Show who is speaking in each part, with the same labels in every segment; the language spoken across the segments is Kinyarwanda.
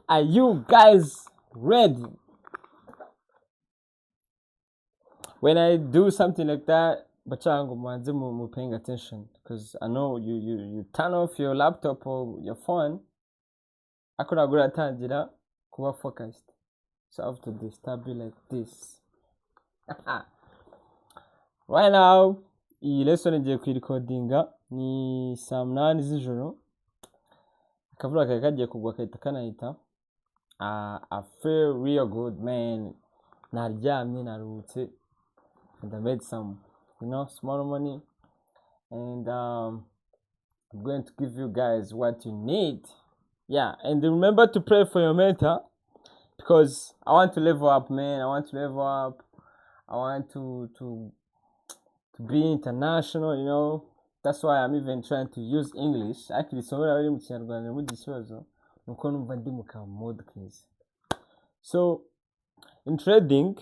Speaker 1: Are you guys ready? When I do something like that, baca ngo mubanze mu paying attention, because I know you turn off your laptop or your phone, ariko ntabwo uratangira kuba focused. So I have to disturb you like this. Right now, iyi lesson ngiye kuyirecordinga ni saa 8 z'ijoro. Akavura kari kagiye kugwa kahita kanahita. I feel real good, man. Naryamye, naruhutse, and I made some small money, and I'm going to give you guys what you need. Yeah, and remember to pray for your mentor, because I want to level up, man. I want to level up. I want to be international. That's why I'm even trying to use English. Actually, isomo riri mu Kinyarwanda mugira ikibazo nuko numva ndi mu ka mode keza. So in trading,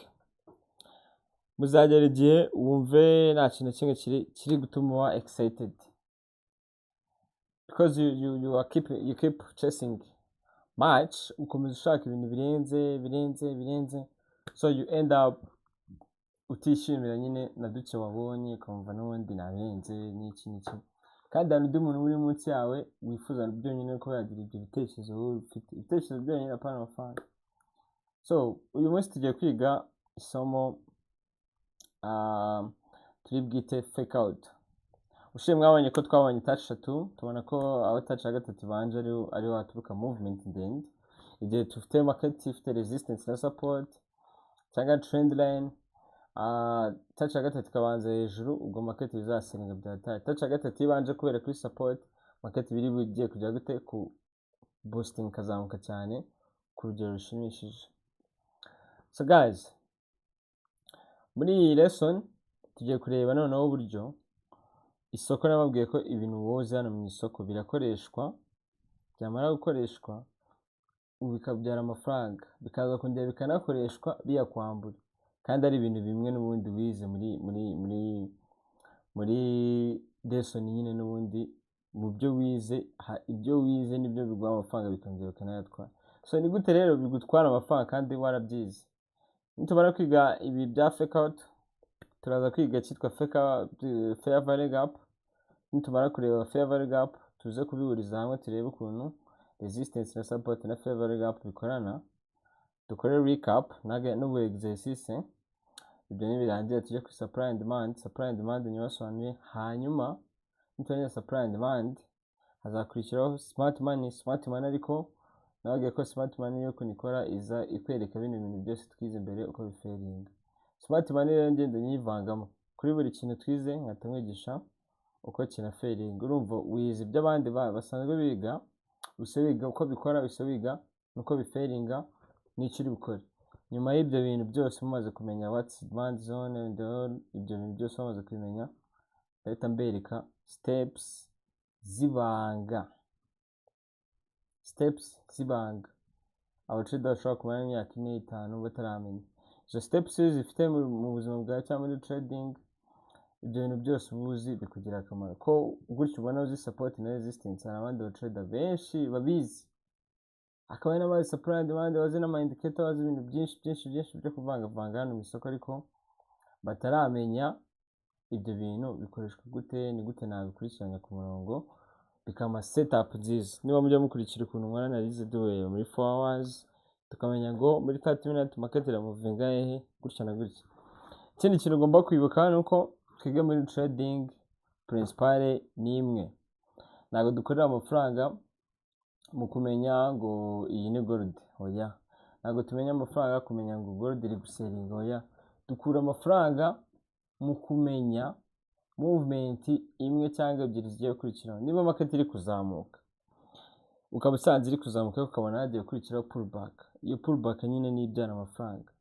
Speaker 1: muzagera igihe wumve nta kintu na kimwe kiri gutuma uba excited, because you keep chasing much, ukomeza ushaka ibintu birenze, birenze, birenze, so you end up utishimira nyine na duke wabonye, ukumva n'ubundi nabirenze n'iki n'iki, kandi hari undi muntu uri munsi yawe wifuza byonyine ko yagira ibyo bitekerezo wowe ufite, ibitekerezo byonyine, apana amafaranga. So uyu munsi tugiye kwiga isomo turi bwite fake out. Ushize mwabonye ko twabonye touch eshatu, tubona ko aho touch ya gatatu ibanje ariho haturuka movement ndende. Igihe dufite market ifite resistance na support cyangwa trend line, touch ya gatatu ikabanza hejuru, ubwo market bizaserenga byataye. Touch ya gatatu ibanje kubera kuri support, market biri bugiye kujya gute ku boosting, ikazamuka cyane ku rugero rushimishije. So guys, muri iyi lesson tugiye kureba noneho uburyo isoko, nababwiye ko ibintu woza hano mu isoko birakoreshwa, byamara gukoreshwa ubu bikabyara amafaranga, bikaza kongera bikanakoreshwa biyakwambura, kandi ari ibintu bimwe n'ubundi wize muri lesson nyine. N'ubundi mu byo wize, ibyo wize nibyo biguha amafaranga, bikongera bikanayatwara. So ni gute rero bigutwara amafaranga kandi warabyize? Nitumara kwiga ibi bya fake out, turaza kwiga icyitwa fair value gap. Nitumara kureba fair value gap, tuze kubihuriza hamwe, turebe ukuntu resistance na support na fair value gap bikorana, dukore recap n'ubu exercice. Ibyo nibirangira tujye kuri supply and demand. Supply and demand nyibasobanuriye, hanyuma niturangiza supply and demand hazakurikiraho smart money. Smart money, ariko nababwiye ko smart money yo ukuntu ikora, iza ikwereka bino bintu byose twize mbere uko bifailinga. Smart money rero ngenda nyivangamo kuri buri kintu twize, nkahita nkwigisha uko kinafailinga. Urumva wize ibyo abandi basanzwe biga, gusa wiga uko bikora, gusa wiga nuko bifailinga n'icyo uri bukore nyuma y'ibyo bintu byose. Mumaze kumenya what's demand zone and all, ibyo bintu byose bamaze kubimenya, ndahita mbereka steps z'ibanga, steps z'ibanga abatrader bashobora kumara imyaka 4, 5 bataramenya. Izo steps iyo uzifite mu buzima bwawe cyangwa muri trading, ibyo bintu byose uba uzi bikugirira akamaro. Ko gutyo ubona uzi support na resistance, hari abandi batrader benshi babizi, hakaba n'abazi supply and demand, bazi n'ama indicator, bazi ibintu byinshi byinshi byinshi byo kuvangavanga hano mu isoko, ariko bataramenya ibyo bintu bikoreshwa gute, ni gute nabikurikiranya ku murongo bikama setup nziza. Niba mujya mukurikira ukuntu nkora analyse, duhereye muri 4 hours, tukamenya ngo muri 30 minutes market iramovinga hehe, gutya na gutya. Ikindi kintu ugomba kwibuka ni uko twebwe muri trading principale ni imwe: ntabwo dukorera amafaranga mu kumenya ngo iyi ni gold, oya. Ntabwo tumenya amafaranga kumenya ngo gold iri gusellinga, oya. Dukura amafaranga mu kumenya movement imwe cyangwa ebyiri zigiye gukurikiraho. Niba market iri kuzamuka, ukaba usanze iri kuzamuka, ukabona hagiye gukurikiraho pullback, iyo pullback nyine ni ibyara amafaranga.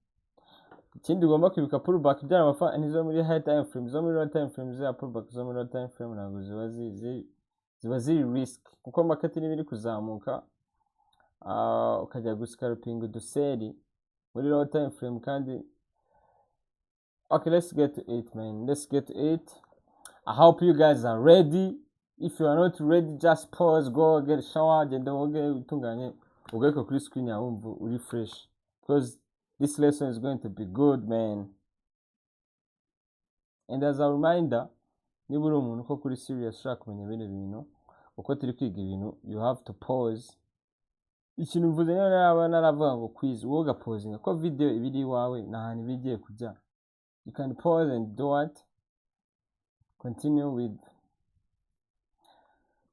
Speaker 1: Ikindi ugomba kwibuka, pullback ibyara amafaranga nizo muri high time frame. Zo muri low time frame, ziriya pullback zo muri low time frame ntabwo ziba ziri risk, kuko market niba iri kuzamuka, ukajya guscalpinga udusell muri low time frame kandi. Okay, let's get to it, man, let's get to it. I hope you guys are ready. If you are not ready, just pause, go get a shower, genda woge utunganye, ugaruke kuri screen yawe wumva uri fresh, because this lesson is going to be good, man. And as a reminder, niba uri umuntu ko kuri serious ushaka kumenya bino bintu, uko turi kwiga ibintu, you have to pause. Ikintu mvuze niyo naba naravuga ngo quiz, wowe ugapozinga ko video iba iri iwawe, nta hantu iba igiye kujya. You can pause and do what? Continue with.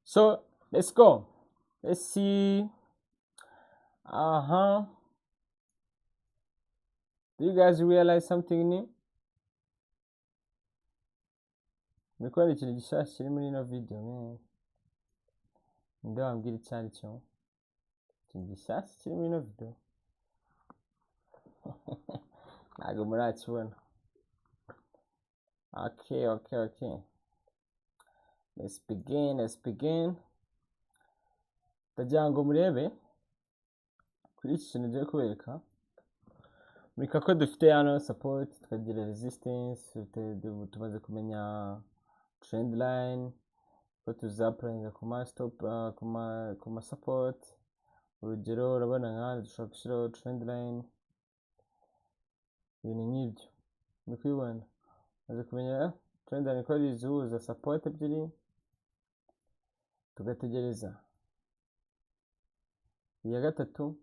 Speaker 1: So let's go. Let's see. Do you guys realize something new? Muri kubona ikintu gishyashya kiri muri ino video, man. Ninde wambwira icyo ari cyo? Ikintu gishyashya kiri muri ino video? Ntabwo murakibona. Okay. Let's begin, let's begin. Ndagira ngo murebe kuri iki kintu ngiye kubereka. Murika ko dufite hano support, tukagira resistance, tumaze kumenya trend line, ko tuzapplyinga ku ma stop, ku ma support. Urugero urabona nka hano dushobora gushyiraho trend line, ibintu nk'ibyo. Muri kubibona, maze kumenya trend line ko izihuza support ebyiri, tugategereza iya gatatu.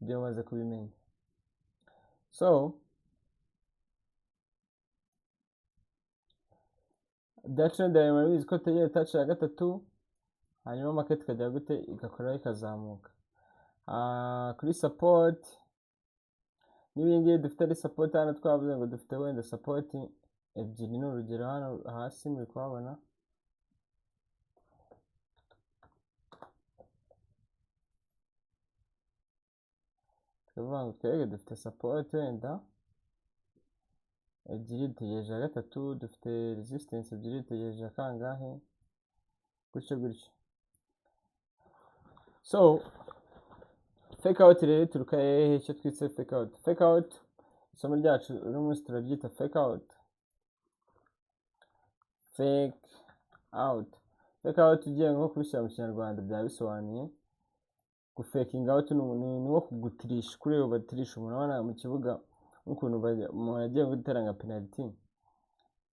Speaker 1: Ibyo bamaze kubimenya. So bya trend line murabizi ko tutegereje touch ya gatatu, hanyuma market ikajya gute, igakora ikazamuka. Kuri support n'ibingibi dufite ari support hano, twavuze ngo dufite wenda support ebyiri, ni urugero hano hasi muri kuhabona. Tukavuga ngo twebwe dufite support wenda ebyiri, dutegereje iya gatatu, dufite resistance ebyiri, dutegereje iya kangahe, gutyo gutyo. So fake out rero ituruka hehe? Icyo twise fake out. Fake out, isomo ryacu uno munsi turaryita fake out. Fake out. Fake out ugiye nko kubishyira mu kinyarwanda byaba bisobanuye gufakinga out, ni nko kugutirisha, kuri batirisha umuntu. Urabona mu kibuga nk'ukuntu umuntu agiye gutera nka penalty,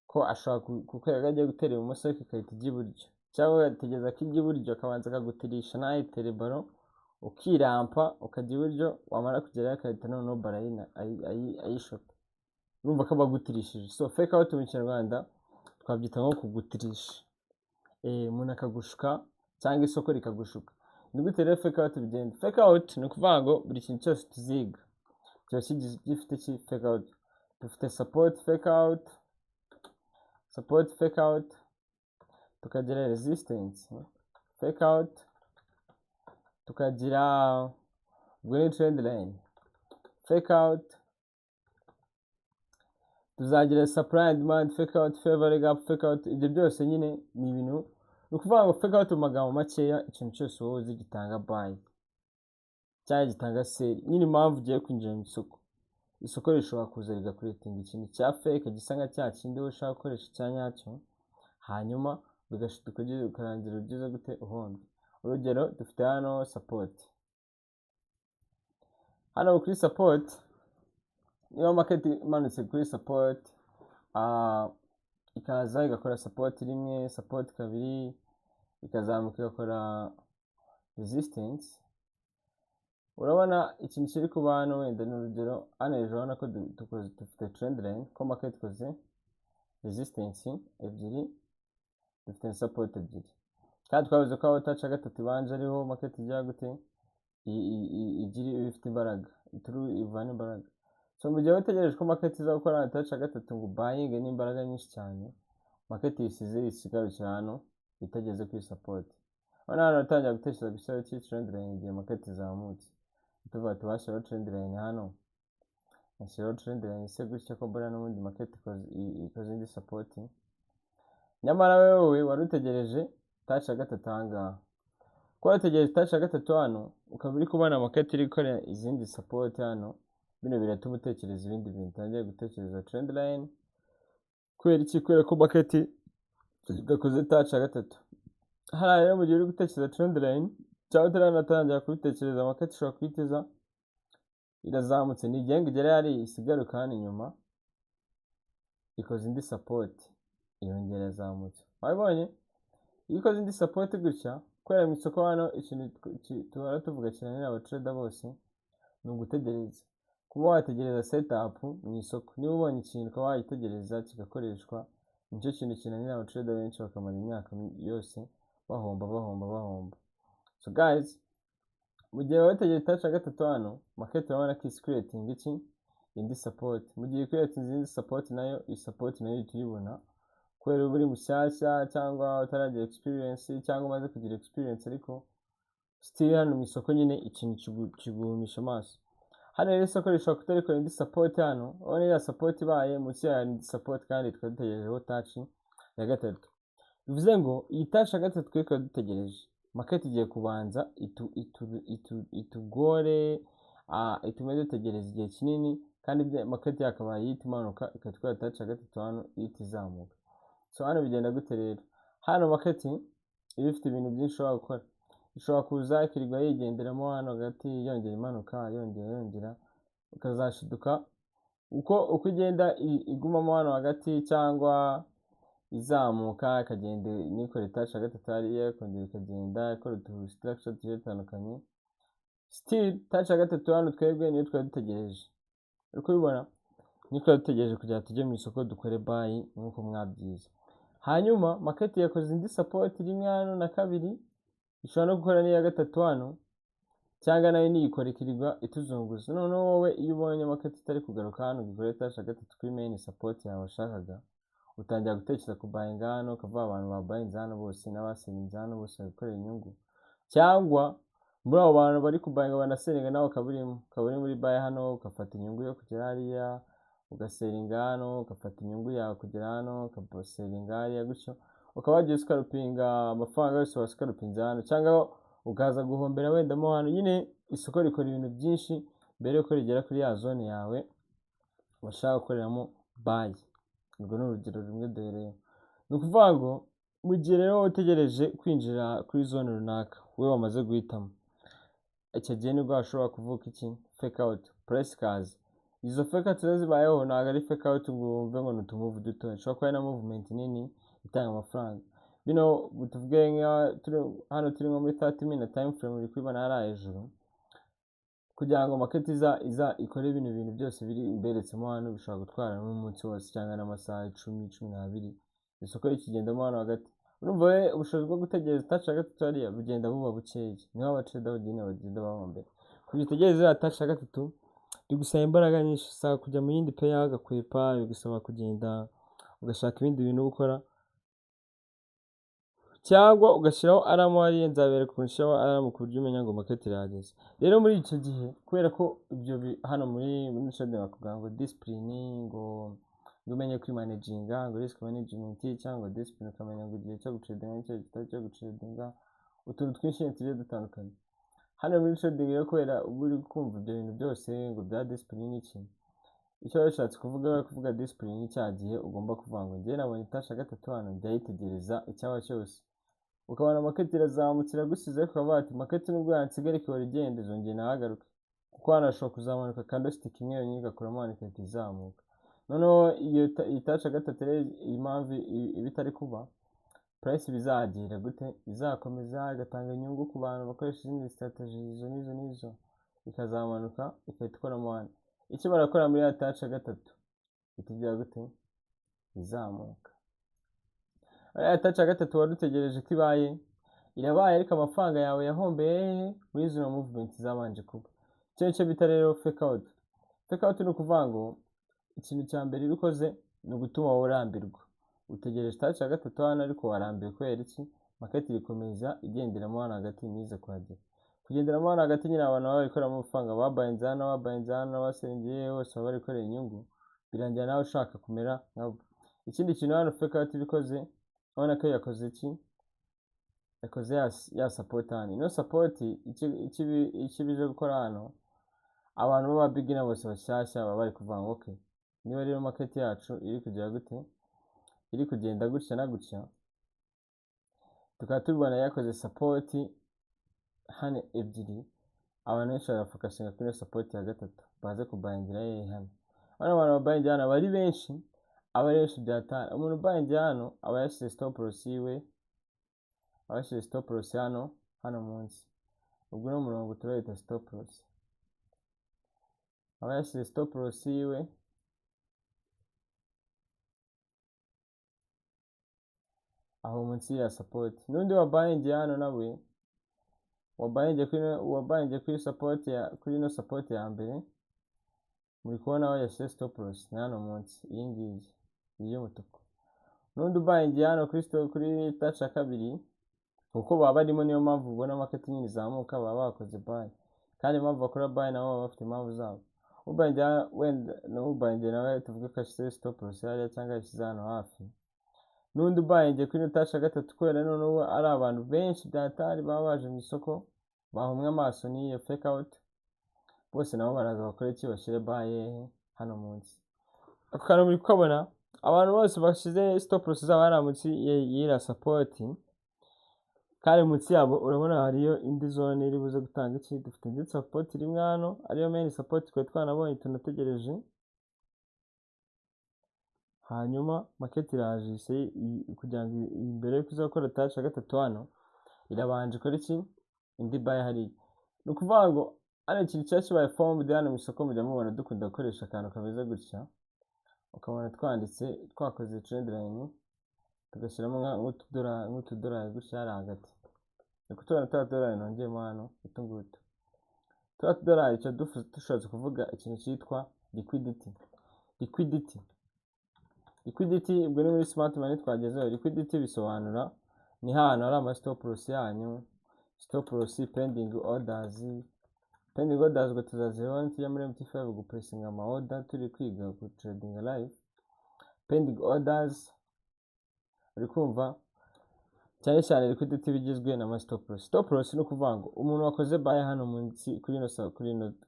Speaker 1: ko ashobora kukwereka agiye gutera ibumoso ariko igahita ijya iburyo, cyangwa agategereza ko ijya iburyo akabanza akagutirisha ntayitere baro, ukirampa ukajya iburyo, wamara kugerayo agahita noneho baro ayishota, urumva ko aba agutirishije. So fake out mu kinyarwanda twabyita nko kugutirisha, umuntu akagushuka cyangwa isoko rikagushuka. Ni gute rero fake out bigenda? Fake out ni ukuvuga ngo buri kintu cyose tuziga kiba gifite iki fake out. Dufite support fake out, support fake out, tukagira resistance fake out, tukagira ubwo ni trend line fake out, tuzagira supply and demand fake out, fair gap fake out. Ibyo byose nyine ni ibintu, ni ukuvuga ngo fake out mu magambo makeya, ikintu cyose wowe uzi gitanga buy cyangwa gitanga sell, nyine impamvu ugiye kwinjira mu isoko, isoko rishobora kuza rigacreatinga ikintu cya fake gisa nka cya kindi wowe ushaka gukoresha cya nyacyo, hanyuma bikarangira ugize gute, uhombye. Urugero dufite hano support, hano kuri support niba market imanutse kuri support, ikaza igakora support rimwe, support kabiri, ikazamuka igakora resistance. Urabona ikintu kiri kuba hano, wenda ni urugero hano hejuru urabona ko dufite trend line, ko market ikoze resistance ebyiri, dufite support ebyiri, kandi twavuze ko aho touch ya gatatu ibanje ariho market ijya gute, igira ifite imbaraga, ivana imbaraga. So mu gihe utegereje ko market iza gukora touch ya gatatu ngo buying n'imbaraga nyinshi cyane, market isize isigarukira hano itageze kuri support. Hano hano uratangira gutekereza gushyiraho iki trend line igihe market izamutse, tuvuga tubashyiraho trend line hano, ashyiraho trend line se gutya ko mbona n'ubundi market ikoze indi support, nyamara wowe wari utegereje touch ya gatatu aha ngaha. Kuba wategereje touch ya gatatu hano, ukaba uri kubona market iri gukora izindi support hano, bino biratuma utekereza ibindi bintu, utangiye gutekereza trend line. Kubera iki? Kubera ko market idakoze touch ya gatatu hariya. Rero mu gihe uri gutekereza trend line cyangwa utaranatangira kubitekereza, market ishobora kuhita irazamutse, ntigenga igere hariya, isigaruka hano inyuma, ikoze indi support, irongera irazamutse. Wabibonye? Iyo ikoze indi support gutya, kubera mu isoko hano ikintu duhora tuvuga kinanira abatrader bose ni ugutegereza. Kuba wategereza setup mu isoko, niba ubonye ikintu ukaba wagitegereza kigakoreshwa, nicyo kintu kinanira abatrader benshi, bakamara imyaka yose bahomba, bahomba, bahomba. So guys, mu gihe waba wategereje touch ya gatatu hano, market urabona ko isi creating iki? Indi support. Mu gihe creating indi support nayo, iyi support nayo uhita uyibona. Kubera uba uri mushyashya cyangwa utaragira experience cyangwa umaze kugira experience, ariko still hano mu isoko nyine ikintu kiguhumisha amaso. Hano rero isoko rishobora kutarikora indi support hano. Urabona iriya support ibaye munsi yayo indi support, kandi twari dutegerejeho touch ya gatatu. Bivuze ngo iyi touch ya gatatu twari dutegereje, market igiye kubanza itugore, itume dutegereza igihe kinini, kandi market yakabaye ihita imanuka ikatwara touch ya gatatu hano, ihita izamuka. So hano bigenda gute rero? Hano market iba ifite ibintu byinshi ushobora gukora. Ishobora kuza ikirirwa yigenderamo hano hagati, yongera imanuka, yongera, yongera, ukazashiduka uko igenda igumamo hano hagati cyangwa izamuka, ikagenda nikora touch ya gatatu hariya, ikongera ikagenda ikora utu structure tugiye dutandukanye. Still touch ya gatatu hano twebwe niyo twari dutegereje. Uri kubibona? Niyo twari dutegereje kugira ngo tujye mu isoko dukore buy nk'uko mwabyize. Hanyuma market yakoze indi support rimwe hano na kabiri, ishobora no gukora n'iya gatatu hano, cyangwa nayo niyikora ikirirwa ituzunguza. Noneho wowe iyo ubonye market itari kugaruka hano ngo ikore touch ya gatatu kuri main support yawe washakaga, utangira gutekereza kubuyinga hano, ukavuga abantu babuyinze hano bose n'abasellinze hano bose bari gukorera inyungu, cyangwa muri abo bantu bari kubuyinga banasellinga nawe ukaba urimo, ukaba uri muri buy hano, ugafata inyungu yo kugera hariya, ugasellinga hano, ugafata inyungu yawe kugera hano, ukasellinga hariya, gutyo ukaba wagiye uscalpinga amafaranga yose wascalpinze hano, cyangwa ukaza guhombera wenda mo hano. Nyine isoko rikora ibintu byinshi mbere yuko rigera kuri ya zone yawe washaka gukoreramo buy. Urwo ni urugero rumwe duhereyeho. Ni ukuvuga ngo mu gihe rero wowe utegereje kwinjira kuri zone runaka wowe wamaze guhitamo, icyo gihe nibwo hashobora kuvuka iki? Fake out. Price ikaza. Izo fake out rero zibayeho, ntabwo ari fake out ngo wumve ngo ni utumove duto, ishobora kuba ari na movement nini itanga amafaranga. Bino tuvuge nka hano turi nko muri 30 minute time frame, uri kubibona hariya hejuru. Kugira ngo market iza ikore bino bintu byose biri imberetsemo hano, bishobora gutwara n'umunsi wose cyangwa n'amasaha 10, 12, isoko rikigendamo hano hagati. Urumva we ubushobozi bwo gutegereza touch ya gatatu hariya bugenda buba bukeya. Niho abatrader nyine bagenda bahombera. Kugira utegereze iriya touch ya gatatu bigusaba imbaraga nyinshi, bisaba kujya mu yindi pair ugakwepa, bigusaba kugenda ugashaka ibindi bintu gukora, cyangwa ugashyiraho alarm hariya. Nzabereka ukuntu ushyiraho alarm ku buryo umenya ngo market irahageze. Rero muri icyo gihe, kubera ko ibyo hano muri trading bakubwira ngo discipline, ngo umenye kwimanaginga, ngo risk management cyangwa discipline, ukamenya ngo igihe cyo gutradinga n'icyo kitari cyo gutradinga, utuntu twinshi tugiye dutandukanye hano muri trading. Rero kubera uba uri kumva ibyo bintu byose ngo bya discipline n'iki, icyo baba bishatse kuvuga, bari kuvuga discipline ni cya gihe ugomba kuvuga ngo njyewe nabonye touch ya gatatu hano, ndayitegereza icyaba cyose. Ukabona market irazamutse iragusize, ariko ukavuga ati market nubwo yansiga ariko ihora igenda, izongera inahagaruke, kuko hano hashobora kuzamanuka candlestick imwe yonyine igakuramo hano igahita izamuka. Noneho iyo iyi touch ya gatatu rero, impamvu iba itari kuba, price bizagira gute? Izakomeza igatanga inyungu ku bantu bakoresha izindi strategy, izo n'izo n'izo, ikazamanuka igahita ikoramo hano. Icyo barakora muri ya touch ya gatatu, ihita igira gute? Izamuka. Ya touch ya gatatu wari utegereje ko ibaye, irabaye, ariko amafaranga yawe yahombeye hehe? Muri zino movement zabanje kuba. Icyo nicyo bita rero fake out. Fake out ni ukuvuga ngo ikintu cya mbere iyo ukoze ni ugutuma wowe urambirwa. Utegereje touch ya gatatu hano, ariko warambiwe. Kubera iki? Market irikomeza igenderamo hano hagati, ntize kuhagera. Kugenderamo hano hagati nyine, abantu baba babikoramo amafaranga, babuyinze hano, babuyinze hano, basengeye bose baba barikorera inyungu, birangira nawe ushaka kumera nkabo. Ikindi kintu hano fake out ibikoze, urabona ko yakoze iki? Yakoze ya support hano. Ino support icyo bije gukora hano, abantu b'aba beginner bose bashyashya baba bari kuvuga ngo okay, niba rero market yacu iri kugera gute, iri kugenda gutya na gutya, tukaba tubibona yakoze support hano ebyiri, abantu benshi barafocusinga kuri ino support ya gatatu, baze kubuyingira hehe? Hano. Bano bantu babuyingira hano aba ari benshi, aba ari benshi byatari. Umuntu ubuyingira hano aba yashyize stop loss yiwe, aba yashyize stop loss hano munsi. Ubwo uno murongo turawita stop loss. Aba yashyize stop loss yiwe aho munsi ya support. N'undi wabuyingiye hano nawe wabuyingiye kuri support ya, kuri ino support ya mbere, muri kubona aho yashyize stop loss ni hano munsi, iyi ngiyi, iyi y'umutuku. N'undi ubuyingiye hano kuri stop, kuri touch ya kabiri, kuko baba barimo, niyo mpamvu ubona market nyine izamuka, baba bakoze buy. Kandi impamvu bakora buy nabo baba bafite impamvu zabo. Ubuyingiye wenda n'ubuyingiye nawe tuvuge ko yashyize stop loss hariya cyangwa yashyize hano hafi. N'undi ubuyingiye kuri ino touch ya gatatu, kubera noneho ari abantu benshi byatari baba baje mu isoko bahumwe amaso n'iyo fake out, bose nabo baraza bakora iki? Bashyire buy hehe? Hano munsi. Ako kantu muri kukabona, abantu bose bashyize stop loss zabo hariya munsi y'iriya support, kandi munsi yabo urabona hariyo indi zone iri buze gutanga iki? Dufite indi support rimwe hano, ariyo main support twari twanabonye tunategereje. Hanyuma market iraje ise kugira ngo imbere yuko iza gukora touch ya gatatu hano, irabanje ikora iki? Indi buy hariya. Ni ukuvuga ngo hano ikintu kiba kibaye formed hano mu isoko, mujya mubona dukunda gukoresha akantu kameze gutya, ukabona twanditse twakoze trend line, tugashyiramo nk'utudorari gutya hariya hagati. Ni kutubona turiya tudorari nongeyemo hano, utu ngutu. Turiya tudorari tuba dushatse kuvuga ikintu cyitwa liquidity. Liquidity. Liquidity ubwo ni muri smart money twagezeho. Liquidity bisobanura ni hano hari ama stop loss yanyu, stop loss, pending orders. Pending orders ubwo tuzazireba nitujya muri MT5 guplacinga ama order, turi kwiga ku trading live. Pending orders, uri kumva cyane cyane liquidity bigizwe na stop loss. Stop loss ni ukuvuga ngo umuntu wakoze buy hano munsi kuri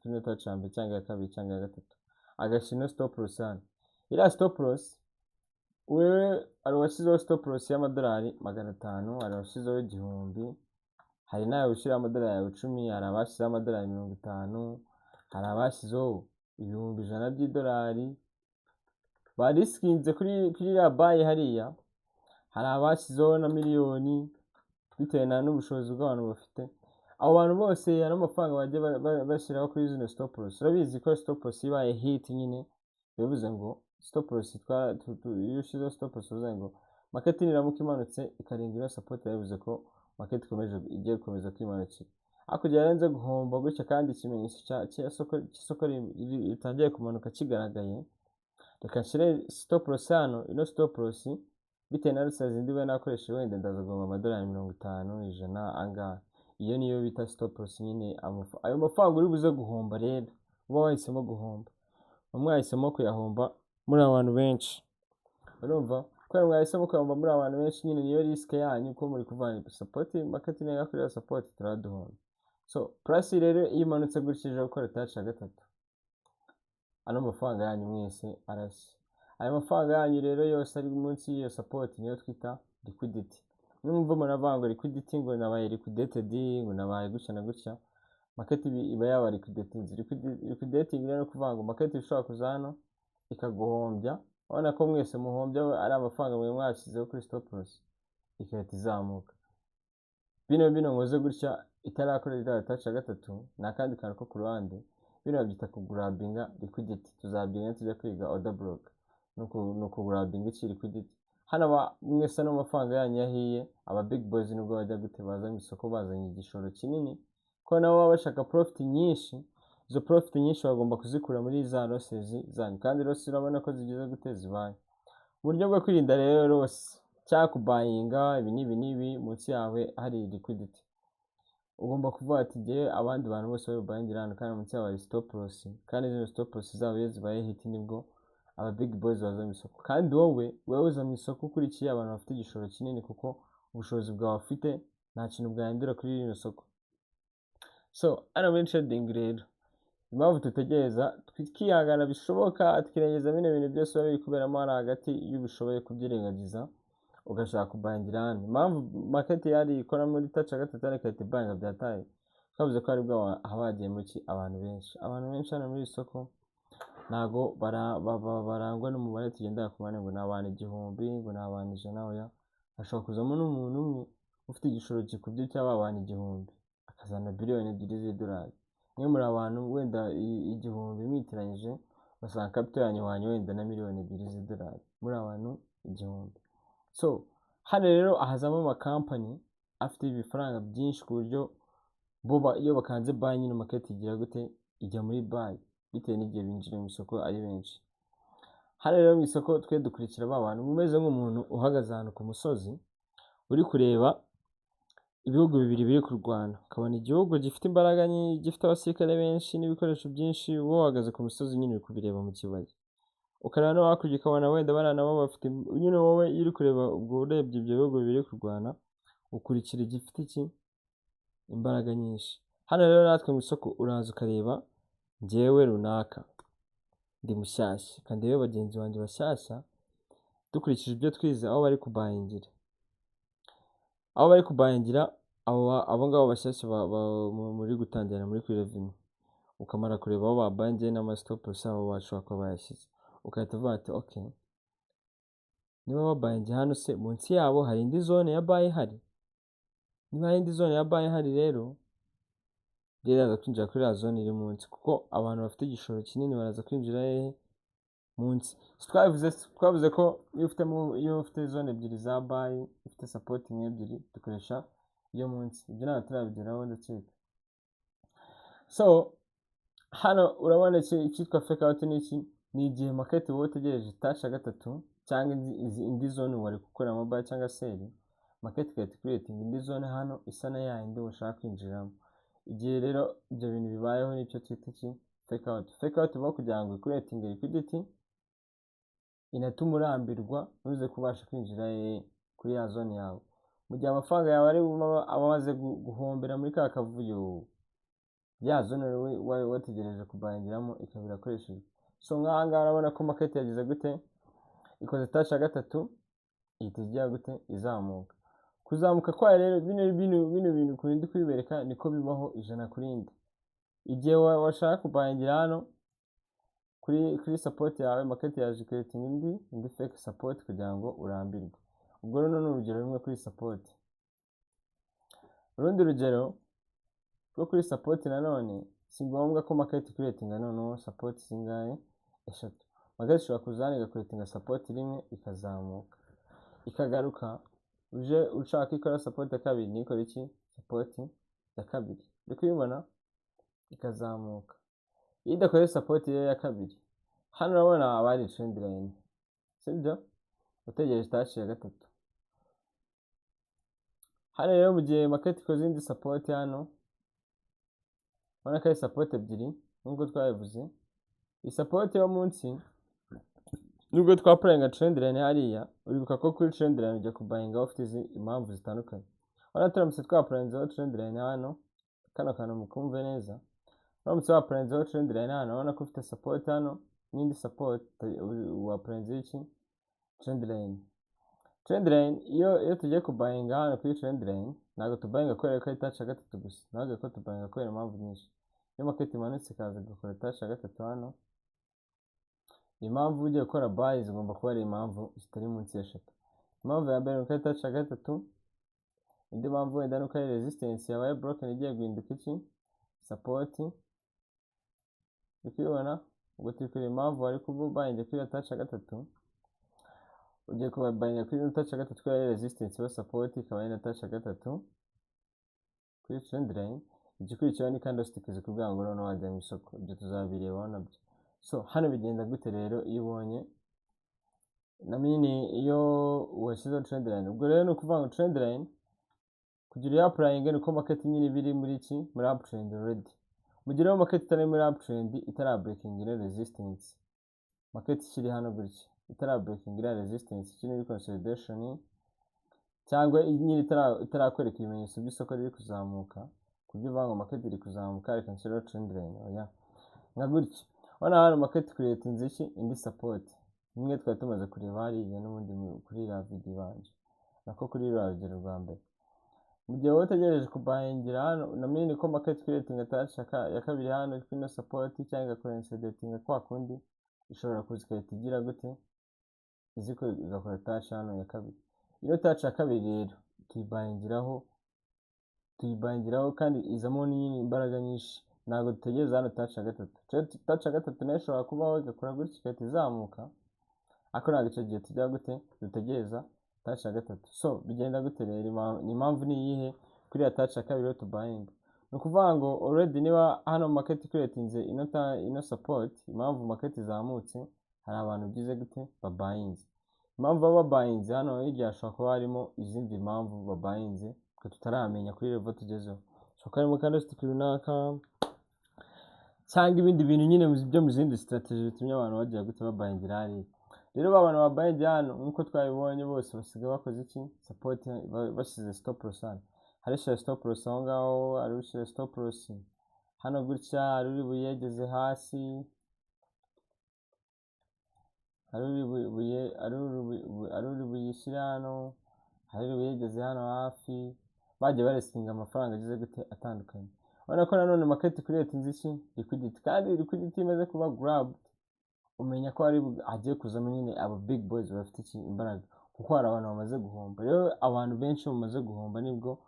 Speaker 1: ino touch ya mbere cyangwa ya kabiri cyangwa ya gatatu, agashyira ino stop loss hano. Iriya stop loss, wewe hari uwashyizeho stop loss y'amadolari 500, hari uwashyizeho 1000, hari nawe ushyiraho amadolari yawe 10, hari abashyizeho amadolari 50, hari abashyizeho 100,000 by'idolari barisikinze kuri iriya buy hariya, hari abashyizeho na miliyoni bitewe na n'ubushobozi bw'abantu bafite. Abo bantu bose hari amafaranga bagiye bashyiraho kuri zino stop loss. Urabizi ko stop loss ibaye hit nyine bivuze ngo stop loss iyo ushyizeho stop loss bivuze ngo market niramuka imanutse ikarenga ino support, bivuze ko market ikomeje, igiye gukomeza kwimanukira. Hakurya yarenze guhomba gutya, kandi ikimenyetso cy'isoko ritangiye kumanuka kigaragaye, reka nshyire stop loss hano. Ino stop loss bitewe na size zindi mba nakoresheje, wenda ndaza guhomba amadolari 50, 100 angahe. Iyo niyo bita stop loss nyine. Ayo mafaranga uri buze guhomba rero, uba wahisemo guhomba, muba mwahisemo kuyahomba muri abantu benshi. Urumva kubera mwahisemo kuyahomba muri abantu benshi nyine, niyo risk yanyu, ko muri kuvana support, market niyo kuri support turaduhomba. So price rero iyo imanutse gutya ije gukora touch ya gatatu, ano mafaranga yanyu mwese arashya. Ayo mafaranga yanyu rero yose ari munsi y'iyo support niyo twita liquidity. Numva umuntu avuga ngo liquidity, ngo nabaye liquidated, ngo nabaye gutya na gutya, market iba yaba liquidating. Liquidating rero ni ukuvuga ngo market ishobora kuza hano ikaguhombya, urabona ko mwese muhombya ari amafaranga mwe mwashyizeho kuri stop loss, igahita izamuka. Bino nkoze gutya itarakora iriya touch ya gatatu, ni akandi kantu ko ku ruhande. Bino babyita kugrabinga liquidity, tuzabyiga tujya kwiga order block. Ni ukugrabinga iki? Liquidity. Hano mwese ano mafaranga yanyu yahiye, aba big boys nubwo bajya gute, baza mu isoko bazanye igishoro kinini, ko nabo baba bashaka profit nyinshi. Izo profit nyinshi bagomba kuzikura muri za losses zanyu, kandi loss urabona ko zigeze gute, zibaye. Uburyo bwo kwirinda rero loss cyangwa kubuyinga ibi n'ibi n'ibi munsi yawe hari liquidity, ugomba kuvuga ati ngewe abandi bantu bose bari buyingire hano, kandi munsi yabo hari stop loss, kandi zino stop loss zabo iyo zibaye hit nibwo aba big boys baza mu isoko. Kandi wowe uza mu isoko ukurikiye abantu bafite igishoro kinini, kuko ubushobozi bwawe ufite Nta kintu bwahindura kuri rino soko. So hano muri trading rero, impamvu dutegereza, twihangana bishoboka, tukirengagiza bino bintu byose biba biri kuberamo hano hagati, iyo ubishoboye kubyirengagiza ugashaka kubangira hano. Impamvu market yari ikora muri touch ya gatatu ariko igahita ibanga byataye, twavuze ko aribwo haba hagiye mu ki? Abantu benshi. Abantu benshi hano muri iri soko ntago barangwa n'umubare tugendera ku mubare ngo ni abantu 1000, ngo ni abantu 100. Oya, hashobora kuzamo n'umuntu umwe ufite igishoro gikubye cy'aba bantu 1000, akazana biliyoni 2 z'idolari. Mwe muri abantu wenda 1000 mwitiranyije, ugasanga capital yanyu ihwanye wenda na miliyoni 2 z'idolari muri abantu 1000. So hano rero hazamo amakampani afite ibifaranga byinshi, ku buryo bo iyo bakanze buy nyine, market igira gute? Ijya muri buy, bitewe n'igihe binjira mu isoko ari benshi. Hano rero mu isoko twe dukurikira ba bantu umeze nk'umuntu uhagaze ahantu ku musozi, uri kureba ibihugu bibiri biri kurwana, ukabona igihugu gifite imbaraga nyinshi, gifite abasirikare benshi n'ibikoresho byinshi. Wowe uhagaze ku musozi nyine, uri kubireba mu kibaya, ukareba no hakurya, ukabona wenda bariya nabo bafite nyine. Wowe iyo uri kureba, ubwo urebye ibyo bihugu bibiri kurwana, ukurikira igifite iki? Imbaraga nyinshi. Hano rero natwe mu isoko uraza ukareba: njyewe runaka ndi mushyashya, kandi rero bagenzi banjye bashyashya, dukurikije ibyo twize, aho bari kubayingira, aho bari kubayingira, abo ngabo bashyashya muri gutangira muri kuri level imwe, ukamara kureba aho babangiye n'ama stop loss abo bashobora kuba bayashyize, ugahita uvuga ati: "Okay, niba babayingiye hano se, munsi yabo hari indi zone ya buy ihari? Niba hari indi zone ya buy ihari rero, iraza kwinjira kuri iriya zone iri munsi, kuko abantu bafite igishoro kinini baraza kwinjira hehe? Munsi." Twavuze ko iyo ufite zone ebyiri za buy, ufite support nk'ebyiri, dukoresha iyo munsi. Ibyo ntabwo turabigeraho, ndakeka. So hano urabona icyitwa fake out ni iki? Ni igihe market wowe utegereje touch ya gatatu cyangwa indi zone wari gukoreramo buy cyangwa sell, market igahita creating indi zone hano isa na ya yindi ushaka kwinjiramo. Igihe rero ibyo bintu bibayeho, nicyo twita iki? Fake out. Fake out ibaho kugira ngo creating liquidity, inatuma urambirwa, ntuze kubasha kwinjira kuri ya zone yawe, mu gihe amafaranga yawe ari aba amaze guhombera muri ka kavuyo, ya zone wari wategereje kubayingiramo ikaba irakoreshejwe. So nk'aha ngaha urabona ko market yagize gute? Ikoze touch ya gatatu, ihita igira gute? Izamuka. Kuzamuka kwayo rero, bino bintu ukuntu ndi kubibereka niko bibaho 100 ku rindi. Igihe washaka kubayingira hano kuri support yawe, market yaje creating indi fake support kugira ngo urambirwe. Ubwo runo ni urugero rumwe kuri support. Urundi rugero rwo kuri support nanone, si ngombwa ko market creating noneho support zingahe? Eshatu. Market ishobora kuza hano igacreatinga support rimwe, ikazamuka, ikagaruka. Uje ushaka ikora support ya kabiri, nikora iki? Support ya kabiri, uri kubibona, ikazamuka. Iyo idakoze support rero ya kabiri hano, urabona haba hari trend line, sibyo? Utegereje touch ya gatatu. Hano rero, mu gihe market ikoze indi support hano, urabona ko ari support ebyiri nk'uko twabivuze. Iyi support yo munsi, nubwo twapplyinga trend line hariya, uribuka ko kuri trend line ujya kubayinga ufite izi impamvu zitandukanye. Urabona turamutse twapplyinzeho trend line hano, kano kantu mukumve neza, uramutse wapplyinzeho trend line hano, urabona ko ufite support hano n'indi support. Wapplyinzeho iki? Trend line. Trend line, iyo tugiye kubayinga hano kuri trend line, ntabwo tubayinga kubera ko ari touch ya gatatu gusa, ntabwo ko tubayinga kubera impamvu nyinshi. Iyo market imanutse ikaza igakora touch ya gatatu hano, impamvu ugiye gukora buy zigomba kuba ari impamvu zitari munsi y'eshatu. Impamvu ya mbere ni uko ari touch ya gatatu. Indi mpamvu wenda ni uko ari resistance yabaye broken, igiye guhinduka iki? Support. Uri kubibona? Ubwo turi kureba impamvu wari kuba ubayinze kuri iyo touch ya gatatu. Ugiye kuba bayinga kuri ino touch ya gatatu kubera ari resistance iba support, ikaba ari na touch ya gatatu kuri trend line. Igikurikiyeho ni candlestick zikubwira ngo noneho wajya mu isoko. Ibyo tuzabirebaho nabyo. So hano bigenda gute rero iyo ubonye na nyine iyo washyizeho trend line? Ubwo rero ni ukuvuga ngo trend line kugira uyapplyinge ni uko market nyine iba iri muri iki? Muri uptrend already. Mu gihe rero market itari muri uptrend, itara breaking ino resistance, market ikiri hano gutya, itara breaking iriya resistance, ikiri muri consolidation. Cyangwa nyine itarakwereka ibimenyetso by'isoko riri kuzamuka, ku buryo uvuga ngo market iri kuzamuka, reka nshyireho trend line. Oya, nka gutya urabona hano market creatinze iki? Indi support imwe twari tumaze kureba hariya n'ubundi kuri iriya video ibanje, nako kuri ruriya rugero rwa mbere. Mu gihe wowe utegereje kubuyingira hano na mini ko market creating touch ya kabiri hano kuri ino support, cyangwa igaconsolidatinga kwa kundi, ishobora kuza igahita igira gute? Izi ko igakora touch hano ya kabiri. Ino touch ya kabiri rero tuyibuyingiraho kandi izamo n'inyine imbaraga nyinshi. Ntabwo dutegereza hano touch ya gatatu. Touch ya gatatu nayo ishobora kubaho igakora gutya, igahita izamuka, ariko ntabwo icyo gihe tujya gute, dutegereza touch ya gatatu. So bigenda gute rero? Impamvu ni iyihe kuri ya touch ya kabiri yo tubuyinga? Ni ukuvuga ngo already niba hano market creatinze ino support, impamvu market izamutse, hari abantu bigize gute? Babuyinze. Impamvu baba babuyinze, hano hirya hashobora kuba harimo izindi mpamvu babuyinze twe tutaramenya kuri level tugezeho. Hashobora kuba harimo candlestick runaka cyangwa ibindi bintu nyine byo mu zindi strategy bitumye abantu bagira gute? Babuyingira hariya. Rero ba bantu babuyingira hano, nk'uko twabibonye, bose basigaye bakoze iki? Support, bashyize stop loss hano. Hari ushyira stop loss aho ngaho, hari ushyira stop loss hano gutya, hari uri buyegeze hasi, hari uri buyishyire hano, hari uri buyegeze hano hafi. Bagiye barisikinga amafaranga agize gute? Atandukanye. Urabona ko nanone market creatinze iki? Liquidity. Kandi liquidity imaze kuba grabbed, umenya ko hari hagiye kuzamo nyine aba big boys bafite iki? Imbaraga, kuko hari abantu bamaze guhomba. Rero abantu benshi bamaze guhomba, nibwo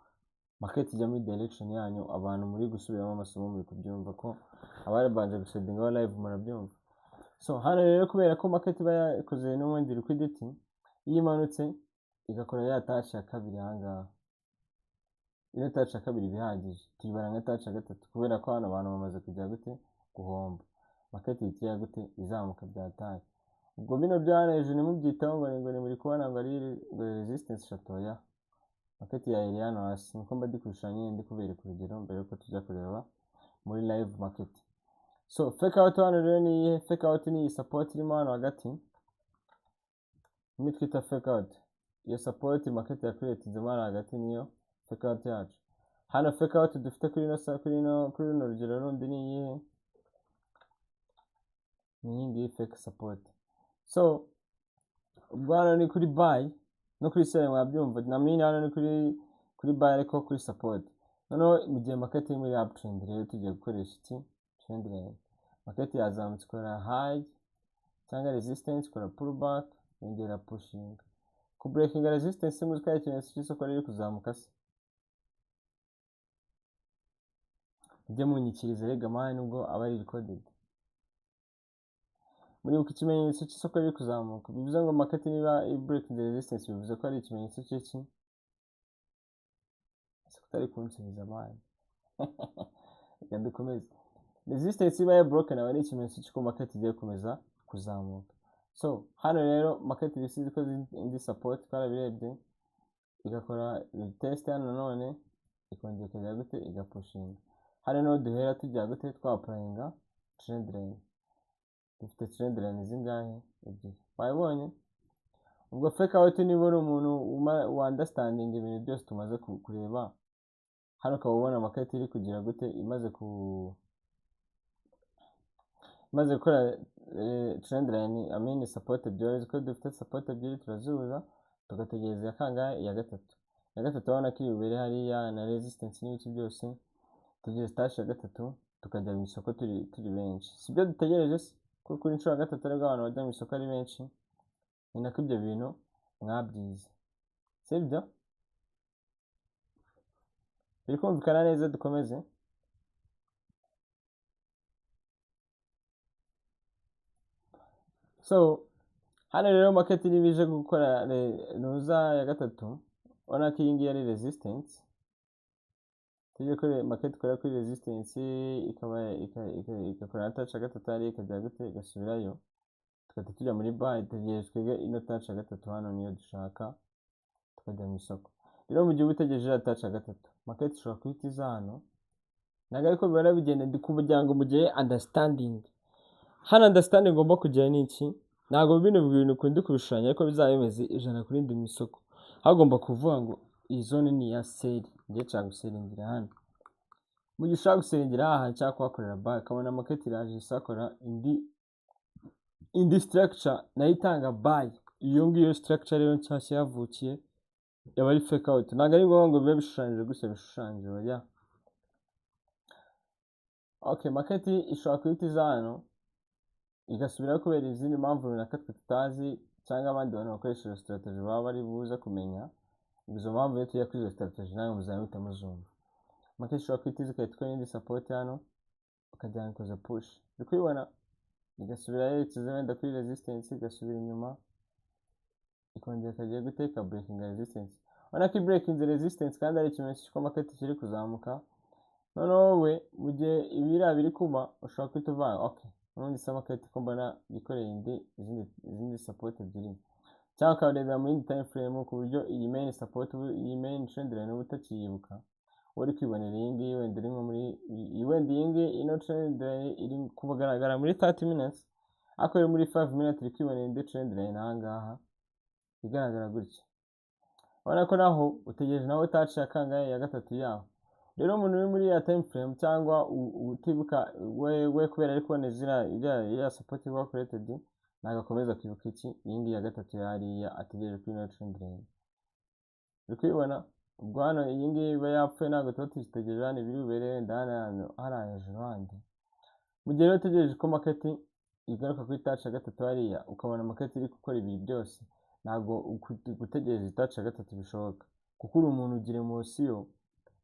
Speaker 1: market ijya muri direction yanyu. Abantu muri gusubiramo amasomo muri kubyumva, ko ababanje gutradinga live murabyumva. So hano rero, kubera ko market iba yakoze n'ubundi liquidity, iyo imanutse igakora ya touch ya kabiri aha ngaha, ino touch ya kabiri iba ihagije, tuyibara nka touch ya gatatu, kubera ko hano abantu bamaze kujya gute? Guhomba. Market ihita ijya gute? Izamuka byataye. Ubwo bino bya hano hejuru ntimubyitaho ngo ni muri kubona ngo ari ngo resistance eshatu. Oya, market yahereye hano hasi. Niko mba ndi kurusha nyine, ndi kubereka urugero mbere yuko tujya kureba muri live market. So fake out hano rero ni iyihe? Fake out ni iyi support irimo hano hagati, imwe twita fake out. Iyo support market ya creatinzemo hano hagati niyo fake out yacu. Hano fake out dufite kuri ino kuri ino kuri runo rugero rundi ni iyihe? Ni iyi ngiyi fake support. So ubwo hano ni kuri buy no kuri sell, mwabyumva na mini. Hano ni kuri buy, ariko kuri support. Noneho mu gihe market iri muri uptrend rero, tugiye gukoresha iki? Trend line. Market yazamutse, ikora high cyangwa resistance, ikora pullback, yongera pushing. Ku breaking resistance, muzi ko ari ikimenyetso cy'isoko riri kuzamuka se? Mujye munyikiriza rega man, nubwo aba ari recorded. Muribuka ikimenyetso cy'isoko riri kuzamuka? Bivuze ngo market niba breaking the resistance, bivuze ko ari ikimenyetso cy'iki? Ese kutari kunsubiza man? Reka dukomeze. Resistance iba ya broken aba ari ikimenyetso cy'uko market igiye gukomeza kuzamuka. So hano rero market ibisize ikoze indi support, twarabirebye, igakora test hano, nanone ikongera ikajya gute? Igapushinga. Hano niho duhera tujya gute? Twapplyinga trend line. Dufite trend line zingahe? Ebyiri. Wabibonye? Ubwo fake out, niba uri umuntu wa understanding ibintu byose tumaze kureba hano, ukaba ubona market iri kugira gute? Imaze gukora trend line, I mean support ebyiri, ko dufite support ebyiri, turazihuza, tugategereza iya kangahe? Iya gatatu. Iya gatatu urabona ko iri bubere hariya na resistance n'ibiki byose. Tegereza touch ya gatatu, tukajya mu isoko turi benshi. Sibyo dutegereje se? Kuko kuri inshuro ya gatatu aribwo abantu bajya mu isoko ari benshi. Ni nako ibyo bintu mwabyize, sibyo? Biri kumvikana neza? Dukomeze. So hano rero market niba ije gukora nuza ya gatatu, urabona ko iyi ngiyi ari resistance. Tujye kuri market ikora kuri resistance, ikaba igakora na touch ya gatatu hariya, ikajya gute? Igasubirayo, tugahita tujya muri buy. Tegereje twebwe ino touch ya gatatu hano, niyo dushaka, tukajya mu isoko. Rero mu gihe uba utegereje iriya touch ya gatatu, market ishobora guhita iza hano. Ntabwo ariko bihora bigenda, ndi kugira ngo mugire understanding. Hano understanding ngomba kugira ni iki? Ntabwo bino bintu ukundi kubishushanya, ariko bizaba bimeze 100 ku rindi mu isoko. Hagomba kuvuga ngo iyi zone ni iya sell, ngiye nshaka gusellingira hano. Mu gihe ushaka gusellingira aha cyangwa kuhakorera buy, ukabona market iraje isakora indi structure nayo itanga buy. Iyo ngiyo structure rero nshyashya yavukiye yaba ari fake out. Ntabwo ari ngombwa ngo bibe bishushanyije gutya, bishushanyije, oya. Okay, market ishobora guhita iza hano igasubirayo kubera izindi mpamvu runaka twe tutazi, cyangwa abandi bantu bakoresha iyo strategy baba bari buze kumenya izo mpamvu. Iyo tujya kuri izo strategy nawe muzaba muhita muzumva. Market ishobora guhita iza igahita ikora indi support hano, ukajyana ikoze push, uri kubibona, igasubira yerekeza wenda kuri resistance, igasubira inyuma, ikongera ikagiye guteka breaking resistance. Urabona ko breaking resistance kandi ari ikimenyetso cy'uko market kiri kuzamuka. Noneho wowe mu gihe ibiriya biri kuba, ushobora guhita uvuga: "Okay, n'ubundi se market ko mbona yikoreye indi izindi support ebyiri?" Cyangwa ukarebera mu yindi time frame, ku buryo iyi main support, iyi main trend line uba utakiyibuka, uri kwibonera iyi ngiyi. Wenda iri nko muri iyi, wenda iyi ngiyi ino trend line iri kugaragara muri 30 minutes, ariko iri muri 5 minutes iri kwibonera indi trend line aha ngaha igaragara gutya. Urabona ko naho utegereje nawe touch ya kangahe? Ya gatatu yaho. Rero umuntu uri muri ya time frame cyangwa utibuka we, kubera ari kubona ziriya iriya support iba created, ntabwo akomeza kwibuka iki? Iyi ngiyi ya gatatu yariya ategereje kuri ino trend line, uri kubibona. Ubwo hano iyi ngiyi iba yapfuye, ntabwo tuba tuyitegereje hano, ibiri bubere wenda hano hariya hejuru handi. Mu gihe rero utegereje ko market igaruka kuri touch ya gatatu hariya, ukabona market iri gukora ibi byose, ntabwo gutegereza touch ya gatatu bishoboka, kuko uri umuntu ugira emotion,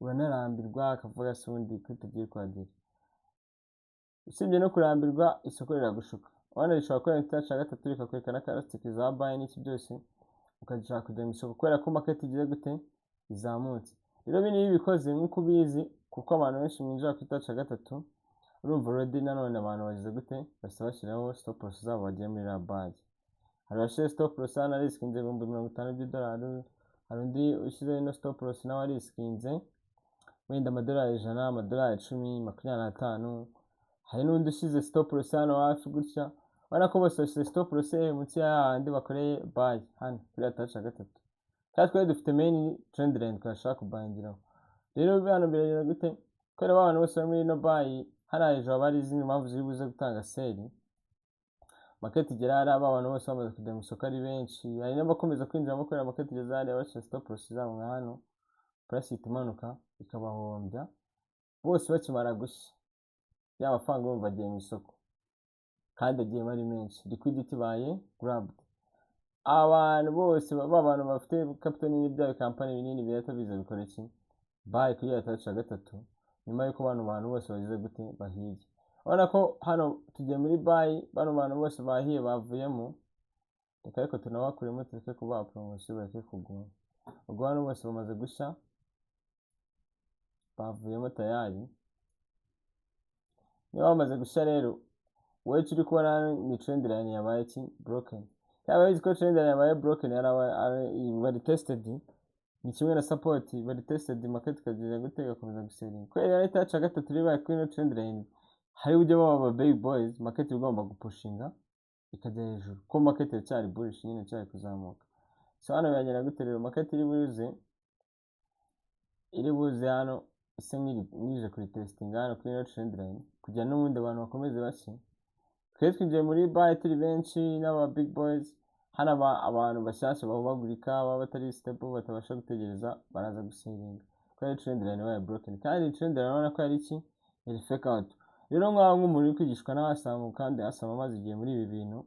Speaker 1: uranarambirwa, akavuga se ubundi ko itagiye kuhagera. Usibye no kurambirwa, isoko riragushuka. Urabona rishobora kuba touch ya gatatu, rikakwereka na candlestick za buy n'iki byose, ukashaka kujya mu isoko kubera ko market igiye gute? Izamutse. Rero bino iyo ubikoze nk'uko ubizi, kuko abantu benshi mwinjira kuri touch ya gatatu, urumva already nanone abantu bagize gute? Bahise bashyiraho stop loss zabo, bagiye muri la buy. Hari abashyira stop loss hano ariskinze 50,000 by'idolari, hari undi ushyizeho ino stop loss nawe ariskinze wenda amadolari 100, amadolari 10, 25. Hari n'undi ushyize stop loss hano hafi gutya. Urabona ko bose bashyize stop loss munsi ya hahandi bakoreye buy, hano kuri ya touch ya gatatu, kandi twari dufite main trend line twashaka kubuyingiraho. Rero hano biragenda gute? Kubera ba bantu bose bari muri ino buy, hariya hejuru haba hari izindi mpamvu ziri buze gutanga sell. Market igera hariya, ba bantu bose bamaze kujya mu isoko ari benshi, hari n'abakomeza kwinjiramo kubera market igeze hariya, bashyira stop loss zabo nka hano, price ihita imanuka ikabahombya bose bakimara gushya. Ya mafaranga urumva agiye mu isoko kandi agiyemo ari menshi, liquidity ibaye grabbed. Abantu bose, ba bantu bafite capital nini, bya company binini bihita biza bikora iki? Buy kuri ya touch ya gatatu, nyuma y'uko bano bantu bose bagize gute? Bahiye. Urabona ko hano tugiye muri buy, bano bantu bose bahiye, bavuyemo. Reka ariko tunabakuremo, tureke kubaha poromosiyo, bareke kugura. Ubwo hano bose bamaze gushya, bavuyemo tayari. Niba bamaze gushya rero, wowe icyo uri kubona hano ni trend line yabaye iki? Broken. Yaba bizi ko trend line yabaye broken, bari tested, ni kimwe na support bari tested, market ikagira gute? Igakomeza gusellinga. Kubera rero touch ya gatatu ribaye kuri ino trend line, hari uburyo baba big boys, market igomba gupushinga ikajya hejuru, ko market iracyari bullish nyine, iracyari kuzamuka. So hano biragenda gute rero? Market iri buze hano ise nk'ije kuri testing hano kuri ino trend line, kugira n'ubundi abantu bakomeze bashye. Twe twinjiye muri buy turi benshi n'aba big boys. Hano abantu bashyashya bahubagurika, baba batari stable, batabasha gutegereza, baraza gusellinga kubera trend line yabaye broken. Kandi trend line urabona ko yari iki? Yari fake out. Rero nk'aho nk'umuntu uri kwigishwa n'abasamu, kandi asaba amaze igihe muri ibi bintu,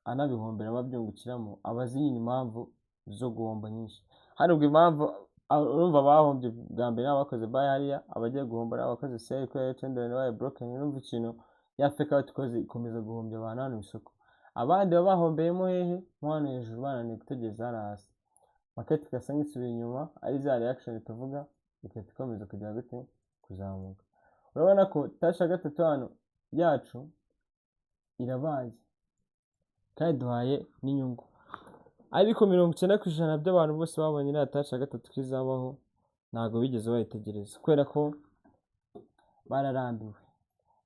Speaker 1: anabihomberamo, abyungukiramo, aba azi nyine impamvu zo guhomba nyinshi hano. Ubwo impamvu urumva abahombye bwa mbere ni abakoze buy hariya, abagiye guhomba ni abakoze sell kubera trend line yabaye broken. Urumva ikintu ya fake out ikoze, ikomeza guhombya abantu hano mu isoko. Abandi baba bahombeyemo hehe? Mo hano hejuru, bananiwe gutegereza hariya hasi, market igasa nk'isubiye inyuma, ari za reaction tuvuga, igahita ikomeza kujya gute? Kuzamuka. Urabona ko touch ya gatatu hano yacu irabaye kandi duhaye n'inyungu. Ariko 90% by'abantu bose babonye iriya touch ya gatatu ko izabaho, ntabwo bigeze bayitegereza, kubera ko bararambiwe,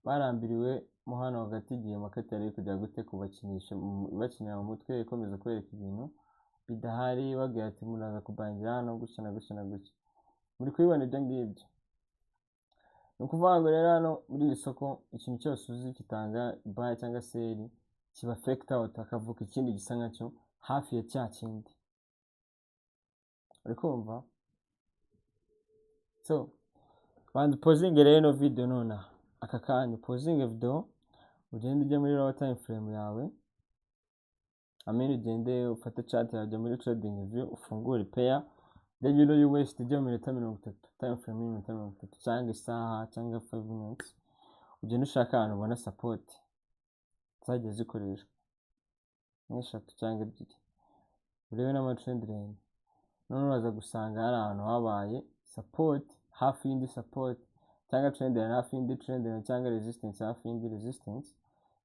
Speaker 1: barambiriwe mo hano hagati, igihe market yari iri kujya gute? Kubakinisha, ibakinira mu mutwe, ikomeza kubereka ibintu. Bidahari babwira ati muraza kubuyingira hano gutya na gutya na gutya. Muri kubibona ibyo ngibyo? Ni ukuvuga ngo rero hano muri iri soko, ikintu cyose uzi gitanga buy cyangwa sell kiba faked out, hakavuka ikindi gisa nkacyo hafi ya cya kindi. Uri kumva? So banza upausinge rero ino video nonaha aka kanya, upausinge video, ugende ujye muri lower time frame yawe, amen, ugende ufate chart yawe, ujya muri trading view, ufungure pair ya euro USD ijya mu minota 30, time frame y'iminota 30 cyangwa isaha cyangwa 5 minutes. Ugende ushaka ahantu ubona support zagiye zikoreshwa nk'eshatu cyangwa ebyiri, urebe n'ama trend line. None uraza gusanga hari ahantu habaye support hafi y'indi support, cyangwa trend line hafi y'indi trend line, cyangwa resistance hafi y'indi resistance.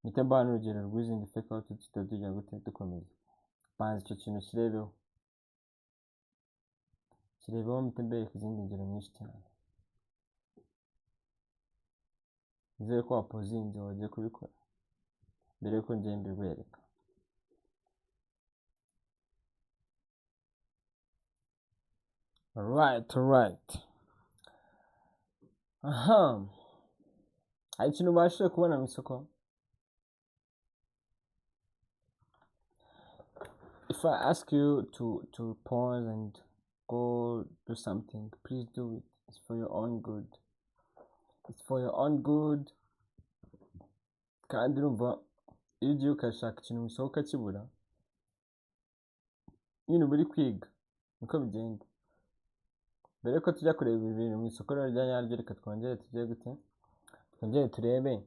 Speaker 1: Mpita mbaha n'urugero rw'izindi fake out, tutari tujya gute dukomeza. Banza icyo kintu kirebeho, kirebeho, mpite mbereka izindi ngero nyinshi cyane. Nizere ko wapausinze, wagiye kubikora mbere yuko ngenda mbikwereka. Alright. Aha hari ikintu ubashije kubona mu isoko? If I ask you to pause and go do something, please do it. It's for your own good. It's for your own good. Kandi urumva iyo ugiye ukashaka ikintu mu isoko ukakibura, nyine uba uri kwiga, niko bigenda. Mbere yuko tujya kureba ibi bintu mu isoko rero rya nyaryo, reka twongere tujye gute, twongere turebe,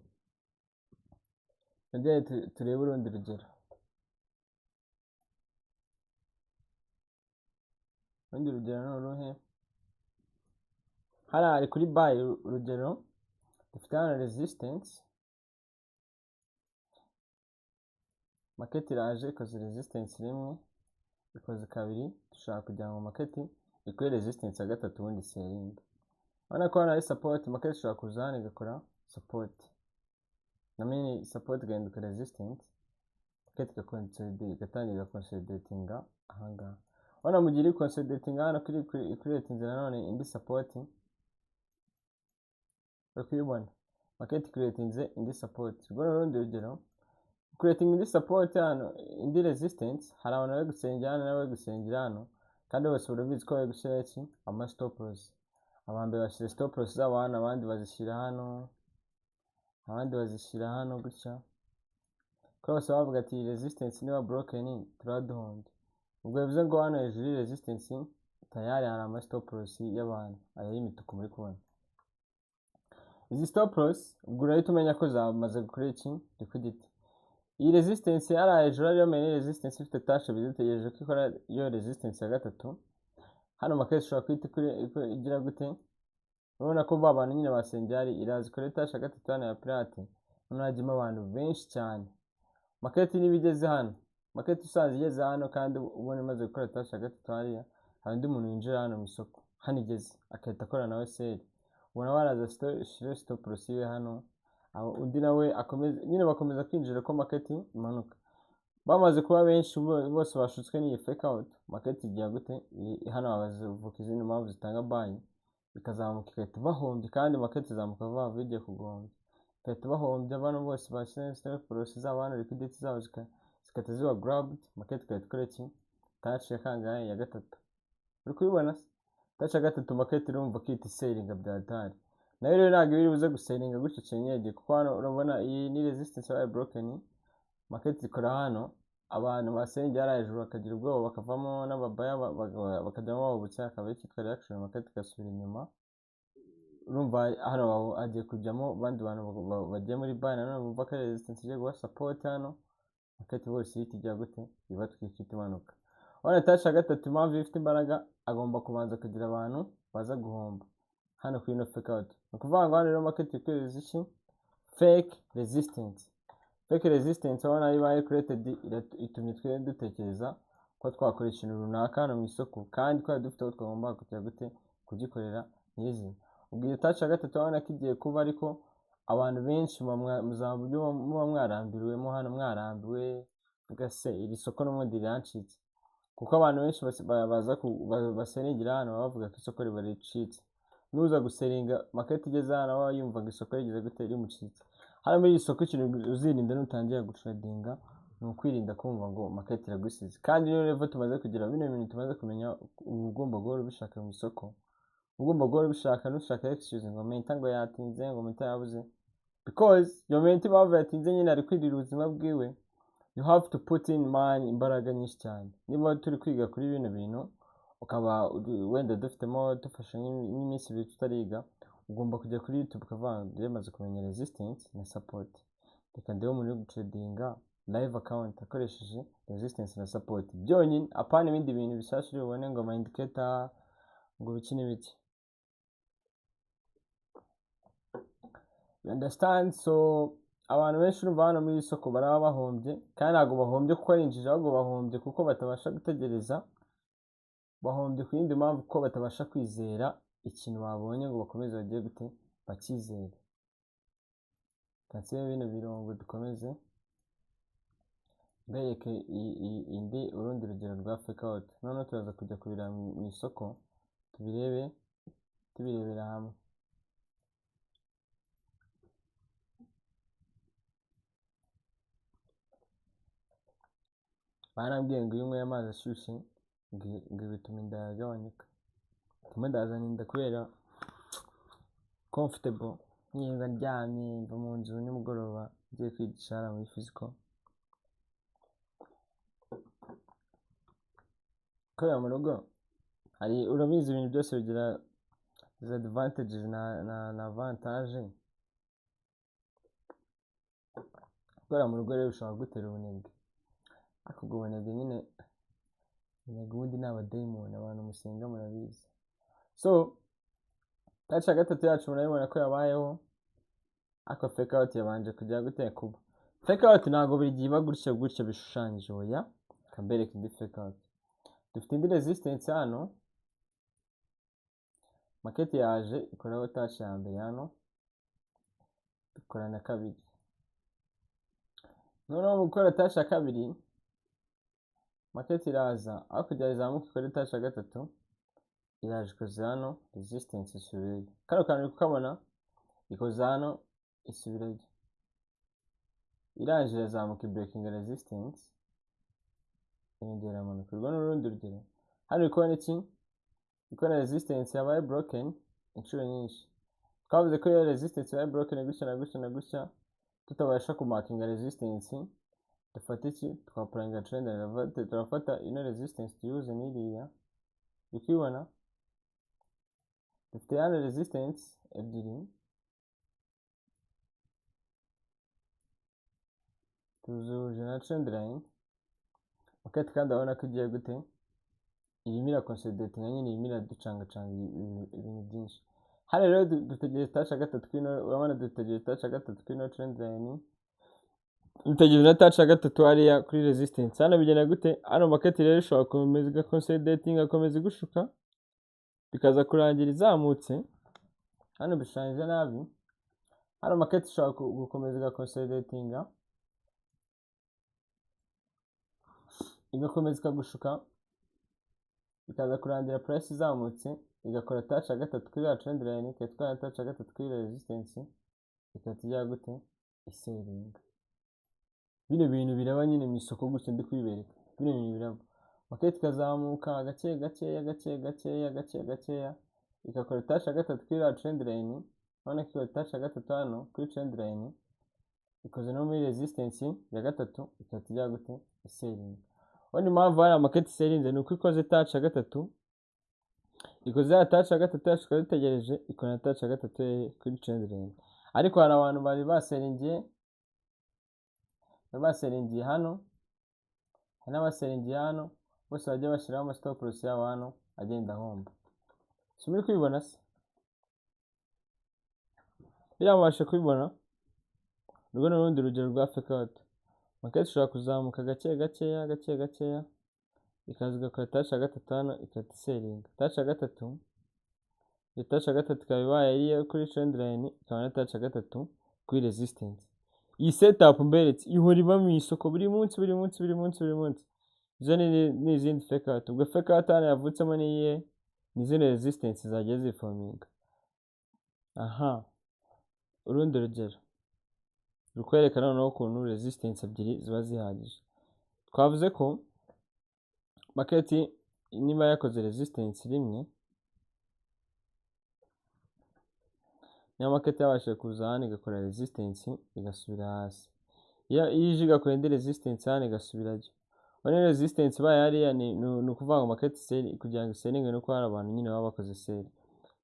Speaker 1: twongere turebe urundi rugero. Urundi rugero ni uruhe? Hariya hari kuri buy, urugero dufite hano resistance, market iraje ikoze resistance rimwe, ikoze kabiri, dushaka kugira ngo market ikore resistance ya gatatu, ubundi selling. Urabona ko hano hari support, market ishobora kuza hano igakora support, na mini support igahinduka resistance, market igaconsolidate, igatangira igaconsolidatinga ahangaha. Urabona mu gihe iri consolidating hano kuri creating nanone indi support, uri kuyibona, market creatinze indi support. Urwo ni urundi rugero, creating indi support hano, indi resistance. Hari abantu bari gusengera hano n'abari gusengera hano, kandi bose urabizi ko bari gushyira iki? Ama stop loss. Aba mbere bashyira stop loss zabo hano, abandi bazishyira hano, abandi bazishyira hano gutya, kuko bose bavuga ati iyi resistance niba broken turaduhombye. Ubwo bivuze ngo hano hejuru y'iyi resistance tayari hari ama stop loss y'abantu, aya y'imituku muri kubona. Izi stop loss ubwo urahita umenya ko zamaze gukora iki? Liquidity. Iyi resistance yari hejuru ariyo main resistance, ifite touch ebyiri, dutegereje ko ikora iyo resistance ya gatatu. Hano market ishobora guhita igira gute? Urabona ko ba bantu nyine basengera iraza ikora touch ya gatatu hano ya pirate, noneho hajyamo abantu benshi cyane. Market niba igeze hano, market usanze igeze hano kandi ubona imaze gukora touch ya gatatu hariya, hari undi muntu winjira hano mu isoko hano igeze agahita akora nawe sell. Ubona waraza ashyire stop loss yiwe hano, aho undi nawe akomeze nyine, bakomeza kwinjira ko market imanuka. Bamaze kuba benshi bose bashutswe n'iyi fake out, market igira gute? Hano habavuka izindi mpamvu zitanga buy, ikazamuka igahita bahombya, kandi market izamuka vuba vuba igiye kugombya, igahita bahombya bano bose bashyize stop loss zabo hano, liquidity zabo zigahita ziba grabbed, market igahita ikora iki? Touch ya kangahe? Ya gatatu. Uri kubibona se? Touch ya gatatu, market irumva ko ihita isellinga bya hatari. Nayo rero ntabwo iri buze gusellinga gutyo cyenyege, kuko hano urabona iyi ni resistance yabaye broken, market ikora hano, abantu basengera hariya hejuru bakagira ubwoba bakavamo, n'ababaya bakajyamo bahubutse, hakaba icyitwa reaction, market igasubira inyuma. Urumva hano hagiye kujyamo abandi bantu bagiye muri buy, nanone bumva ko ari resistance igiye guha support hano, market bose ihita ijya gute? Ibatwika, ihita imanuka. Urabona touch ya gatatu impamvu ifite imbaraga, agomba kubanza kugira abantu baza guhomba hano kuri ino fake out. Ni ukuvuga ngo hano rero market ikwereza iki? Fake resistance. Fake resistance urabona ibaye created, itumye twe dutekereza ko twakora ikintu runaka hano mu isoko, kandi twari dufite aho twagomba kujya gute? Kugikorera nyirizina. Ubwo iyo touch ya gatatu urabona ko igiye kuba, ariko abantu benshi muzaba muba mwarambiriwemo hano, mwarambiwe, muvuga se iri soko n'ubundi rirancitse. Kuko abantu benshi baza basellingira hano baba bavuga ko isoko riba ricitse. Nuza gusellinga market igeze hano aba yumva ngo isoko rigeze gute, rimucitse. Hano muri iri soko ikintu uzirinda nutangira gutradinga ni ukwirinda kumva ngo market iragusize. Kandi niyo level tumaze kugira, bino bintu tumaze kumenya, uba ugomba guhora ubishaka mu isoko, ugomba guhora ubishaka. Nushaka excuse ngo mentor ngo yatinze, ngo mentor yabuze, because your mentor impamvu yatinze nyine ari kwirira ubuzima bwiwe. You have to put in mind imbaraga nyinshi cyane. Niba turi kwiga kuri bino bintu, ukaba wenda dufitemo dufashe nk'iminsi 2 tutariga, ugomba kujya kuri YouTube ukavuga ngo yamaze kumenya resistance na support, reka ndebe umuntu uri gutradinga live account akoresheje resistance na support byonyine, apana ibindi bintu bishyashya uri bubone ngo ama indicator, ngo biki n'ibiki. You understand? So abantu benshi urumva hano muri iri soko baraba bahombye, kandi ntabwo bahombye kuko ari injiji, ahubwo bahombye kuko batabasha gutegereza, bahombye ku yindi mpamvu, kuko batabasha kwizera ikintu babonye ngo bakomeze bagiye gute, bakizere. Kansibe bino birongo dukomeze mbereke indi urundi rugero rwa fake out. Noneho turaza kujya kubireba mu isoko, tubirebe tubirebera hamwe. Barambwiye ngo iyo unyweye amazi ashyushye ngo bituma inda yagabanyuka. Ndimo ndazana inda kubera comfortable, niba ndyamye mva mu nzu nimugoroba ngiye kwigisha hariya muri physical. Gukorera mu rugo hari, urabizi, ibintu byose bigira disadvantages na avantage. Gukorera mu rugo rero bishobora kugutera ubunebwe, ariko ubwo bunebwe nyine, ubunebwe ubundi ni abadayimoni, abantu musenga murabizi. So touch ya gatatu yacu murabibona ko yabayeho, ariko fake out yabanje kujya gute kuba. Fake out ntabwo buri gihe iba gutya gutya bishushanyije, oya. Reka mbereke indi fake out. Dufite indi resistance hano, market yaje ikoraho touch ya mbere hano, ikora na kabiri. Noneho mu gukora touch ya kabiri, market iraza aho kugira izamuke ikore touch ya gatatu, iraje ikoze hano resistance isubirayo. Kano kantu uri kukabona, ikoze hano isubirayo, iraje irazamuka breaking resistance, irongera iramanuka. Urwo ni urundi rugero. Hano uri kubona iki? Uri kubona resistance yabaye broken inshuro nyinshi. Twavuze ko iyo resistance yabaye broken gutya na gutya na gutya, tutabasha kumarkinga resistance, dufata iki? Twapplyinga trend line, turafata ino resistance tuyihuze n'iriya. Uri kubibona? Dufite hano resistance ebyiri, tuzihuje na trend line. Market kandi urabona ko igiye gute, irimo iraconsolidatinga nyine, irimo iraducangacanga ibintu byinshi. Hano rero dutegereje touch ya gatatu kwino, urabona dutegereje touch ya gatatu kwino trend line, dutegereje na touch ya gatatu hariya kuri resistance. Hano bigenda gute? Hano market rero ishobora gukomeza igaconsolidatinga, igakomeza igushuka, bikaza kurangira izamutse. Hano bishushanyije nabi. Hano market ishobora gukomeza igaconsolidatinga, igakomeza ikagushuka, bikaza kurangira price izamutse, igakora touch ya gatatu kuri ya trend line, ikahita ikora na touch ya gatatu kuri resistance, igahita ijya gute, isellinga. Bino bintu biraba nyine mu isoko gutya ndi kubibereka. Bino bintu biraba, market ikazamuka gake gakeya gake gakeya gake gakeya, igakora touch ya gatatu kuri ya trend line. Urabona ko ikora touch ya gatatu hano kuri trend line, ikoze no muri resistance ya gatatu, igahita ijya gute, isellinga. Ubundi impamvu hariya market isellinze ni uko ikoze touch ya gatatu, ikoze ya touch ya gatatu yacu twari dutegereje, ikora na touch ya gatatu kuri trend line. Ariko hari abantu bari basellingiye hano, hari n'abasellingiye hano, bose bajya bashyiraho ama stop loss yabo hano agenda ahomba. Si muri kubibona se? Biriya mubasha kubibona? Urwo ni urundi rugero rwa fake out. Market ishobora kuzamuka gake gakeya gake gakeya, ikaza igakora touch ya gatatu hano, igahita isellinga. Touch ya gatatu, iyo touch ya gatatu ikaba ibaye ariyo kuri trend line, ikaba na touch ya gatatu kuri resistance. Iyi setup mberetse ihora iba mu isoko buri munsi buri munsi buri munsi buri munsi. Izo ni izindi fake out. Ubwo fake out hano yavutsemo ni iyihe? Ni zino resistance zagiye zifominga. Aha, urundi rugero rukwereka noneho ukuntu resistance ebyiri ziba zihagije. Twavuze ko market niba yakoze resistance rimwe, niba market yabashije kuza hano igakora resistance igasubira hasi, iyo ije igakora indi resistance hano igasubirayo. Urabona resistance ibaye hariya ni ukuvuga ngo market sell, kugira ngo iselinge ni uko hari abantu nyine baba bakoze sell.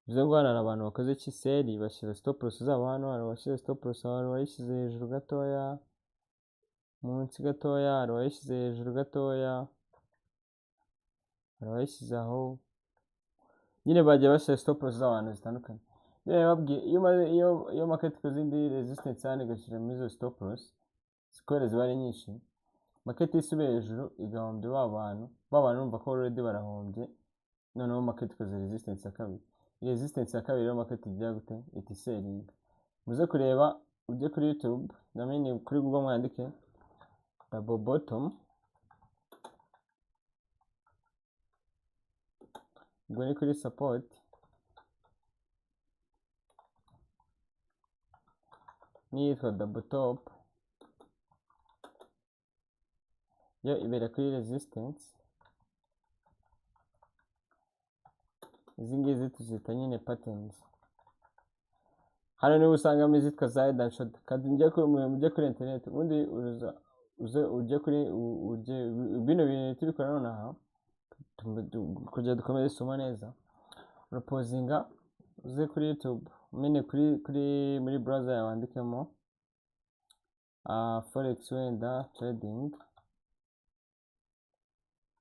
Speaker 1: Bivuze ngo hano hari abantu bakoze iki sell, bashyira stop loss zabo hano, hari abashyize stop loss, hari uwayishyize hejuru gatoya, munsi gatoya, hari uwayishyize hejuru gatoya, hari uwayishyize aho nyine, bagiye bashyira stop loss z'abantu zitandukanye. Babwiye iyo market ikoze indi resistance hano igashyira muri izo stop loss, kubera ziba ari nyinshi, market isubiye hejuru igahombya ba bantu, ba bantu urumva ko already barahombye. Noneho market ikoze resistance ya kabiri, resistance ya kabiri rero market igira gute? Iti selling. Muze kureba, ujye kuri YouTube, namenye kuri Google mwandike double bottom, ubwo ni kuri support n'iyitwa double top, yo ibera kuri resistance. Izi ngizi tuzita nyine patterns. Hano niba usangamo izitwa za head and shoulder, kandi mujye kuri internet, ubundi uze ujye kuri ujye bino bintu tubikora nonaha kugira dukomeze isomo neza. Urapozinga uze kuri YouTube, mene kuri muri browser yawe wandikemo forex wenda trading,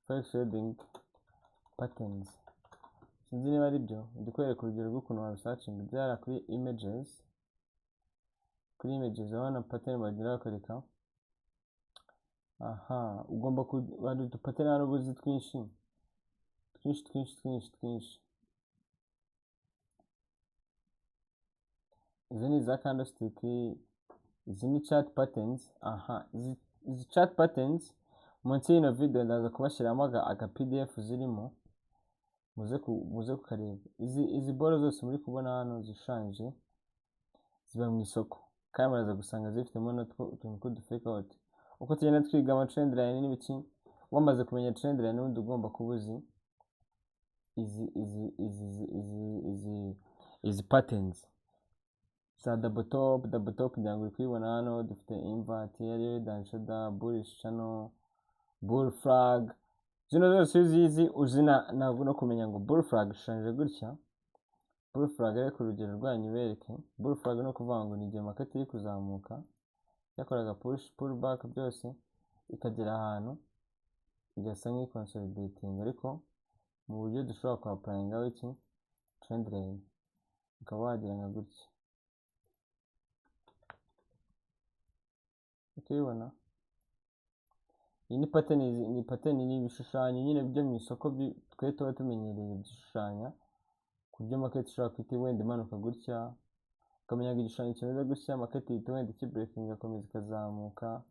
Speaker 1: forex trading patterns. Sinzi niba ari byo, ndi kwereka urugero rw'ukuntu wabisearchinga. Byara kuri images, kuri images urabona pattern bagira bakwereka. Aha ugomba hari udupattern hano ubuzi twinshi twinshi twinshi twinshi twinshi. Izi ni za candlestick, izi ni chart patterns. Aha izi chart patterns munsi y'ino video ndaza kubashyiramo aga PDF zirimo, muze kukareba. Izi boro zose muri kubona hano zishushanyije ziba mu isoko, kandi muraza gusanga zifitemo natwo utuntu tw'udu fake out. Uko tugenda twiga ama trend line n'ibiki, wamaze kumenya trend line n'ubundi ugomba kuba uzi izi patterns za double top. Double top ngira ngo uri kuyibona hano, dufite invert ariyo head and shoulder, bullish channel, bull flag. Zino zose iyo uzizi uzi no kumenya ngo bull flag ishushanyije gutya. Bull flag ariko urugero rwanyu bereke, bull flag ni ukuvuga ngo ni igihe market iri kuzamuka yakoraga push pull back byose, ikagera ahantu igasa nk'iconsolidating, ariko mu buryo dushobora kuapplyingaho iki trend line, ukaba wagira nka gutya, ukabibona. Iyi ni pattern, ni pattern, ni ibishushanyo nyine byo mu isoko twe tuba tumenyereye bishushanya ku buryo market ishobora guhita wenda imanuka gutya, ukamenya ngo igishushanyo kimeze gutya, market ihita wenda ikibreaking igakomeza ikazamuka.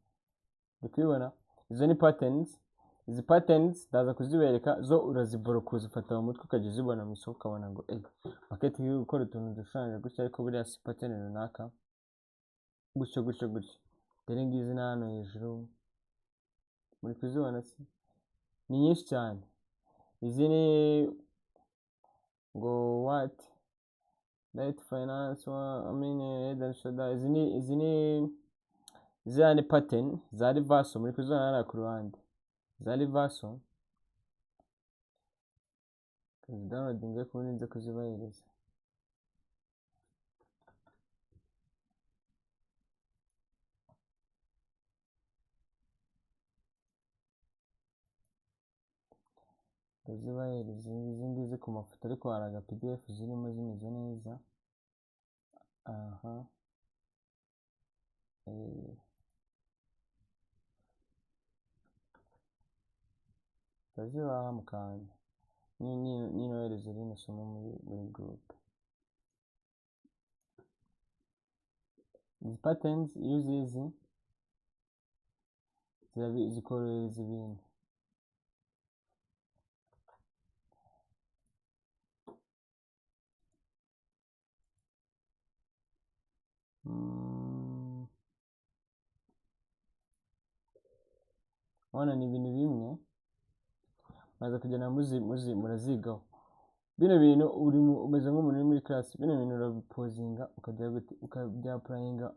Speaker 1: Uri kubibona? Izo ni patterns. Izi patterns ndaza kuzibereka, zo uraziboroka uzifata mu mutwe ukajya uzibona mu isoko, ukabona ngo market iri gukora utuntu dushushanyije gutya, ariko buriya si pattern runaka gutyo gutyo gutyo. Dore ngizi na hano hejuru muri kuzibona se, ni nyinshi cyane. Izi ni ngo what light finance, I mean head and shoulder. Izi ni ziriya ni pattern za reversal, muri kuzibona hariya ku ruhande za reversal. Downloading ariko ubundi nze kuzibahereza. Ndazibahereza izi ngizi ku mafoto, ariko hari aga PDF zirimo zimeze neza. Aha ndazibaha mu kantu ninohereza rino somo muri group. Izi patterns iyo uzizi zikorohereza ibintu. Urabona ni ibintu bimwe muraza kugenda muzi murazigaho. Bino bintu uri umeze nk'umuntu uri muri class, bino bintu urabipozinga ukajya gute, ukabyapurayinga.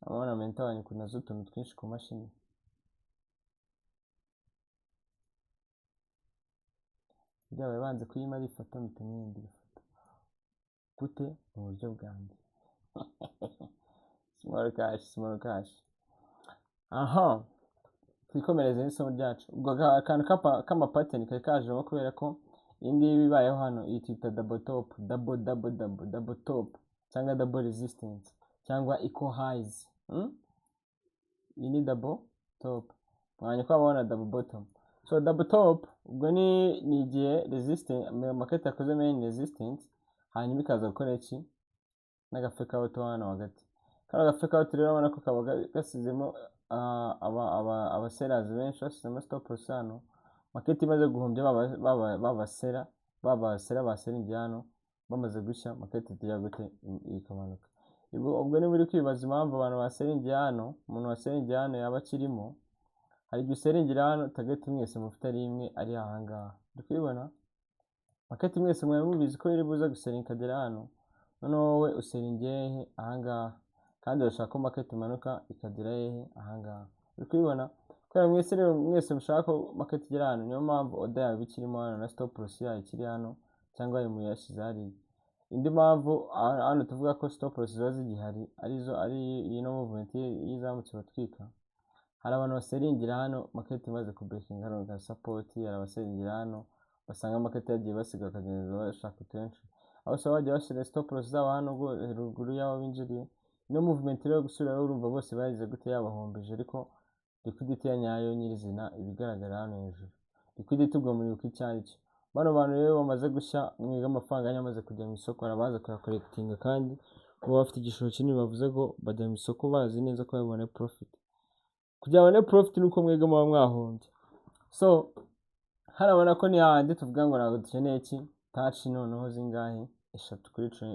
Speaker 1: Urabona mentor wanjye ukuntu azi utuntu twinshi ku mashini. Byabaye banze kuyima ari ifoto, mpita nyihindura ifoto. Gute? Mu buryo bwanjye. Small cash, small cash. Aha, twikomereze n'isomo ryacu. Ubwo akantu k'amapateni kari kajemo kubera ko iyi ngiyi ibayeho hano, iyi twita double top, double, double, double, double top, cyangwa double resistance, cyangwa equal highs. Iyi ni double top. Mwanya ko wabona double bottom. So double top ubwo ni igihe resistance, market yakoze main resistance, hanyuma ikaza gukora iki? N'aga fake out hano hagati. Kano ga fake out rero urabona ko kaba gasizemo aba sellers benshi, basizemo stop loss hano. Market imaze guhombya baba seller baseringiye hano, bamaze gushya, market ijya gute? Ikamanuka. Ubwo niba uri kwibaza impamvu abantu baseringiye hano, umuntu waseringiye hano yaba akirimo, hari igihe useringira hano target mwese mufite ari imwe, ari aha ngaha. Uri kubibona? Market mwese mwari mubizi ko iri buze guseringa ikagera hano, noneho wowe useringiye hehe? Aha ngaha. Kandi urashaka ko market imanuka ikagera hehe? Aha ngaha. Uri kubibona? Kubera mwese rero mwese mushaka ko market igera hano, niyo mpamvu order yawe ikirimo hano na stop loss yayo ikiri hano, cyangwa ayo muyashyize hariya. Indi mpamvu hano tuvuga ko stop loss ziba zigihari, arizo ari iyi no movement y'izamutse batwika. Hari abantu baseringira hano market imaze ku breaking hano nka support, hari abaseringira hano basanga market yagiye basiga bakagenda bashaka utu entry. Aho usaba bagiye bashyira stop loss zabo hano ruguru y'aho binjiriye. Ino movement rero gusubira urumva bose bagize gute, yabahombeje, ariko liquidity ya nyayo nyirizina ibigaragara hano hejuru. Liquidity ubwo muribuka icyo ari cyo. Bano bantu rero bamaze gushya, mwiga amafaranga yanyu amaze kujya mu isoko, barabaza kuyakorekitinga, kandi kuba bafite igishoro kinini bavuze ko bajya mu isoko bazi neza ko babona profit. Kugira ngo babone profit nuko mwebwe muba mwahombye. So hano urabona ko ni hahandi tuvuga ngo ntabwo dukeneye iki touch noneho zingahe? Eshatu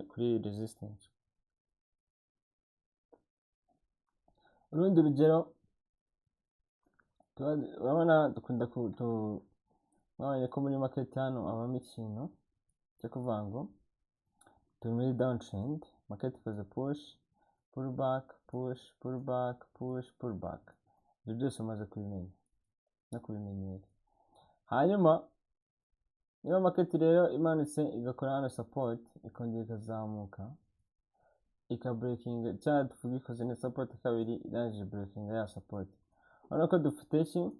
Speaker 1: kuri resistance. Urundi rugero, urabona dukunda mwabonye ko muri market hano habamo ikintu cyo kuvuga ngo turi muri downtrend, market ikoze push, pull back, push, pull back, push, pull back. Ibyo byose umaze kubimenya no kubimenyera. Hanyuma niba market rero imanutse igakora hano support, ikongera ikazamuka, ikabreakinga, cyangwa tuvuge ikoze na support kabiri, irangije breakinga ya support. Urabona ko dufite iki?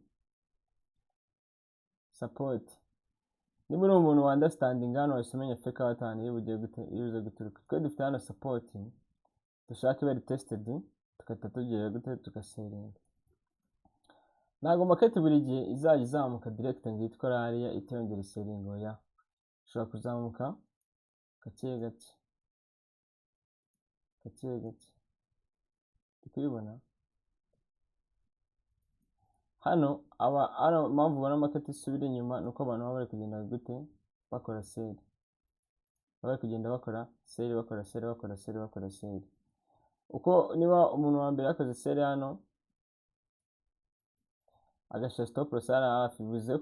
Speaker 1: Support. Niba uri umuntu wa understanding hano wahise umenya fake out ahantu iyo bugiye gute, iyo uze guturuka. Twe dufite hano support, dushaka iba tested, tugahita tugira gute, tugaseringa. Ntabwo market buri gihe izajya izamuka direct ngo itware hariya itiyongera iseringa, oya. Ishobora kuzamuka gake gake, gake gake. Uri kubibona? Hano aba hano impamvu ubona market isubira inyuma ni uko abantu baba bari kugenda gute, bakora sell. Baba bari kugenda bakora sell, bakora sell, bakora sell, bakora sell. Uko niba umuntu wa mbere yakoze sell hano agashyira stop loss hariya hafi, bivuze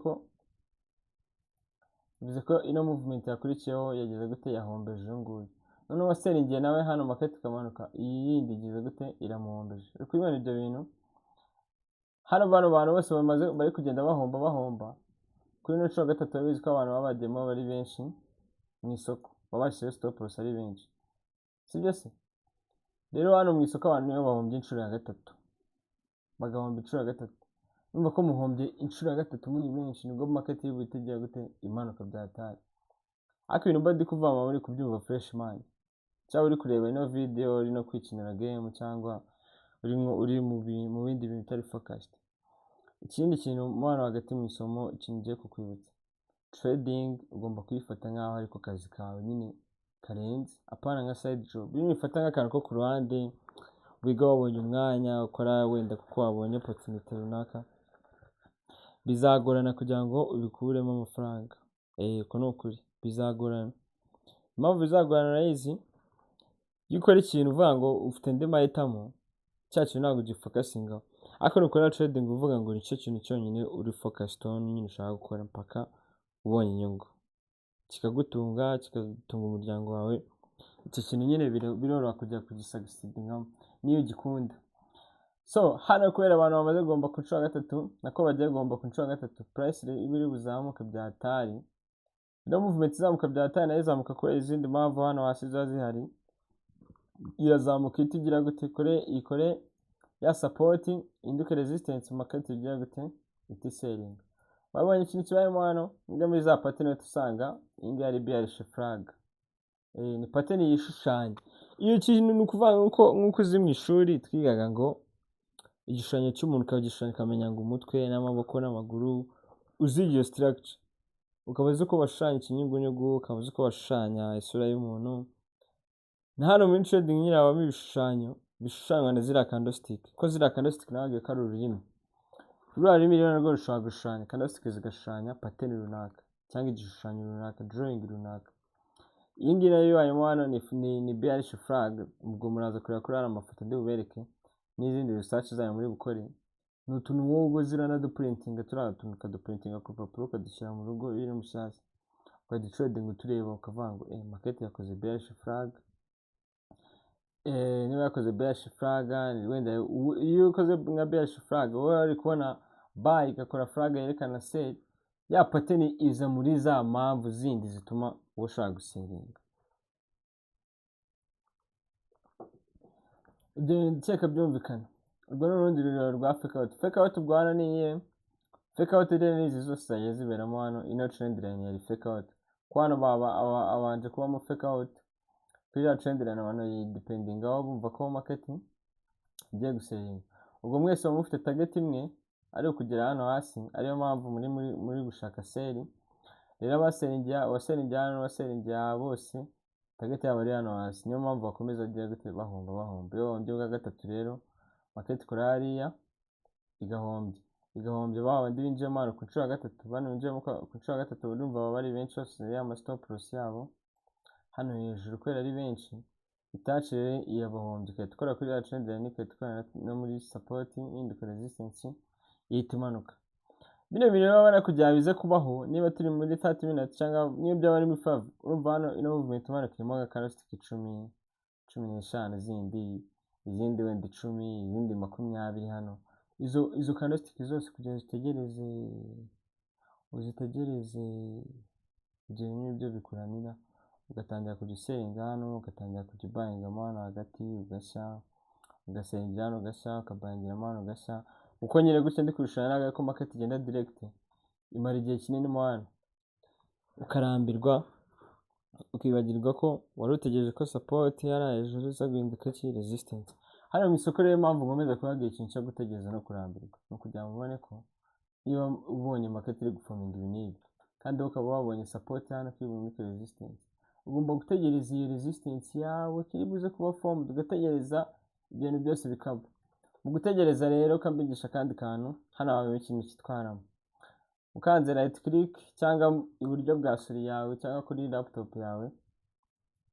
Speaker 1: ko ino movement yakurikiyeho yageze gute, yahombeje uyu nguyu. Noneho waseringiye nawe hano market ikamanuka, iyi yindi igize gute, iramuhombeje. Uri kubibona ibyo bintu? Hano bano bantu bose bamaze bari kugenda bahomba bahomba. Kuri ino nshuro gatatu urabizi ko abantu baba bagiyemo bari benshi mu isoko, baba bashyizeho stop loss ari benshi, sibyo se? Rero hano mu isoko abantu nibo bahombye inshuro ya gatatu, bagahomba inshuro ya gatatu. Urumva ko muhombye inshuro ya gatatu muri benshi, nibwo market iri buhite igira gute, imanuka byatari. Ariko ibintu mba ndi kuvuga muba muri kubyumva fresh man, cyangwa uri kureba ino video uri no kwikinira game, cyangwa uri mu bindi bintu bitari focused. Ikindi kintu mo hano hagati mu isomo, ikintu ngiye kukwibutsa, trading ugomba kuyifata nk'aho ariko kazi kawe nyine karenze, apana nka side job. Iyo uyifata nk'akantu ko ku ruhande wiga wabonye umwanya ukora wenda kuko wabonye opportunity runaka, bizagorana kugira ngo ubikuremo amafaranga. Uko ni ukuri, bizagorana. Impamvu bizagorana urayizi, iyo ukora ikintu uvuga ngo ufite andi mahitamo, cya kintu ntabwo ugifocusingaho. Ariko nukora trading uvuga ngo nicyo kintu cyonyine uri focused on nyine ushaka gukora mpaka ubonye inyungu, kikagutunga, kikatunga umuryango wawe, icyo kintu nyine biroroha kujya kugisucceedingamo niyo ugikunda. So hano kubera abantu bamaze guhomba ku nshuro ya gatatu, nako bagiye guhomba ku nshuro ya gatatu, price iba iri buzamuke bya hatari. Ino movement izamuka bya hatari nayo izamuka kubera izindi mpamvu hano hasi ziba zihari. Irazamuka ihita igira gute? Ikore ya support ihinduke resistance, market igira gute? Ihita isellinga. Wabonye ikintu kibayemo hano, nibyo muri za pattern uhita usanga iyi ngiyi ari bearish flag. Ni pattern yishushanya. Iyo kintu ni ukuvuga nk'uko uzi mu ishuri twigaga ngo igishushanyo cy'umuntu ukagishushanya ukamenya ngo umutwe n'amaboko n'amaguru, uzi iyo structure. Ukaba uzi uko bashushanya ikinyugunyugu, ukaba uzi uko bashushanya isura y'umuntu. Na hano muri trading nyine habamo ibishushanyo bishushanywa na ziriya candlestick. Kuko ziriya candlestick nababwiye ko ari ururimi. Ruriya rurimi rero narwo rushobora gushushanya, candlestick zigashushanya pattern runaka cyangwa igishushanyo runaka, drawing runaka. Iyi ngiyi nayo ibayemo hano ni bearish flag, ubwo muraza kureba kuri ariya mafoto ndi bubereke n'izindi research zanyu muri bukore. Ni utuntu wowe uba uzi uranaduprintinga, turiya tuntu ukaduprintinga ku rupapuro ukadushyira mu rugo iyo uri mushyashya. Ukajya trading utureba ukavuga ngo market yakoze bearish flag. Niba yakoze bearish flag, wenda iyo ukoze nka bearish flag, wowe uri kubona buy igakora flag yerekana sell, ya pattern iza muri za mpamvu zindi zituma uba ushaka gusellinga. Ibyo bintu ndakeka byumvikana. Urwo ni urundi rugero rwa fake out. Fake out ubwo hano ni iyihe? Fake out rero ni izi zose zagiye ziberamo hano, ino trend line yari fake out. Ko hano abanje kubamo fake out, kuri iriya trend line abantu bayidependingaho bumva ko market igiye gusellinga. Ubwo mwese muba mufite target imwe ari ukugera hano hasi, ariyo mpamvu muri gushaka sell. Rero abasellingiye hano n'abasellingiye aha bose target yabo ari hano hasi, niyo mpamvu bakomeza bagira gute? Bahomba, bahomba. Iyo bahombye bwa gatatu rero market ikora hariya igahombya, igahombya ba bandi binjiyemo hano ku nshuro ya gatatu, bano binjiyemo ku nshuro ya gatatu urumva baba ari benshi bose ya ma stop loss yabo hano hejuru kubera ari benshi, itaci rero irabahombya igahita ikora kuri ya trend line, igahita ikora no muri support ihinduka resistance, ihita imanuka. Bino bintu rero urabona kugira bize kubaho niba turi muri 30 minutes cyangwa niyo byaba ari muri 5, urumva hano ino movement imanuka irimo nka candlestick 10, 15 zindi, izindi wenda 10, izindi 20 hano. Izo candlestick zose kugira ngo uzitegereze, uzitegereze, ibyo bintu nibyo bikuranira, ugatangira kujya usenga hano, ugatangira kujya ubuyingamo hano hagati, ugashya, ugasengera hano ugashya, ukabuyingiramo hano ugashya. Uko nyine gutya ndi kubishushanya ntabwo ariko market igenda direct, imara igihe kinini mo hano, ukarambirwa, ukibagirwa ko wari utegereje ko support hariya hejuru iza guhinduka iki? Resistance. Hano mu isoko rero impamvu nkomeza kubabwira ikintu cyo gutegereza no kurambirwa, ni ukugira ngo mubone ko niba ubonye market iri guforminga ibi n'ibi, kandi wowe ukaba wabonye support hano ko iri buhinduke resistance, ugomba gutegereza iyo resistance yawe ko iri buze kuba formed, ugategereza ibintu byose bikaba. Mu gutegereza rero kambigisha akandi kantu, hano habamo ikintu cyitwa alarm. Ukanze right click cyangwa iburyo bwa souris yawe cyangwa kuri laptop yawe,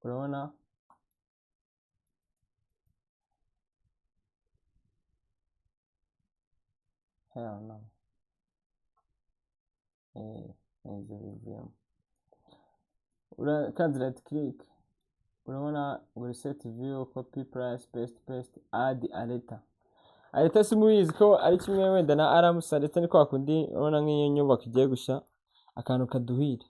Speaker 1: urabona hell no. Neza bivuyemo. Ukanze right click, urabona ngo reset view, copy price, paste, paste, add alert. Alert si mubizi ko ari kimwe wenda na alarm, alert ni kwa kundi urabona nk'iyo nyubako igiye gushya akantu kaduhira,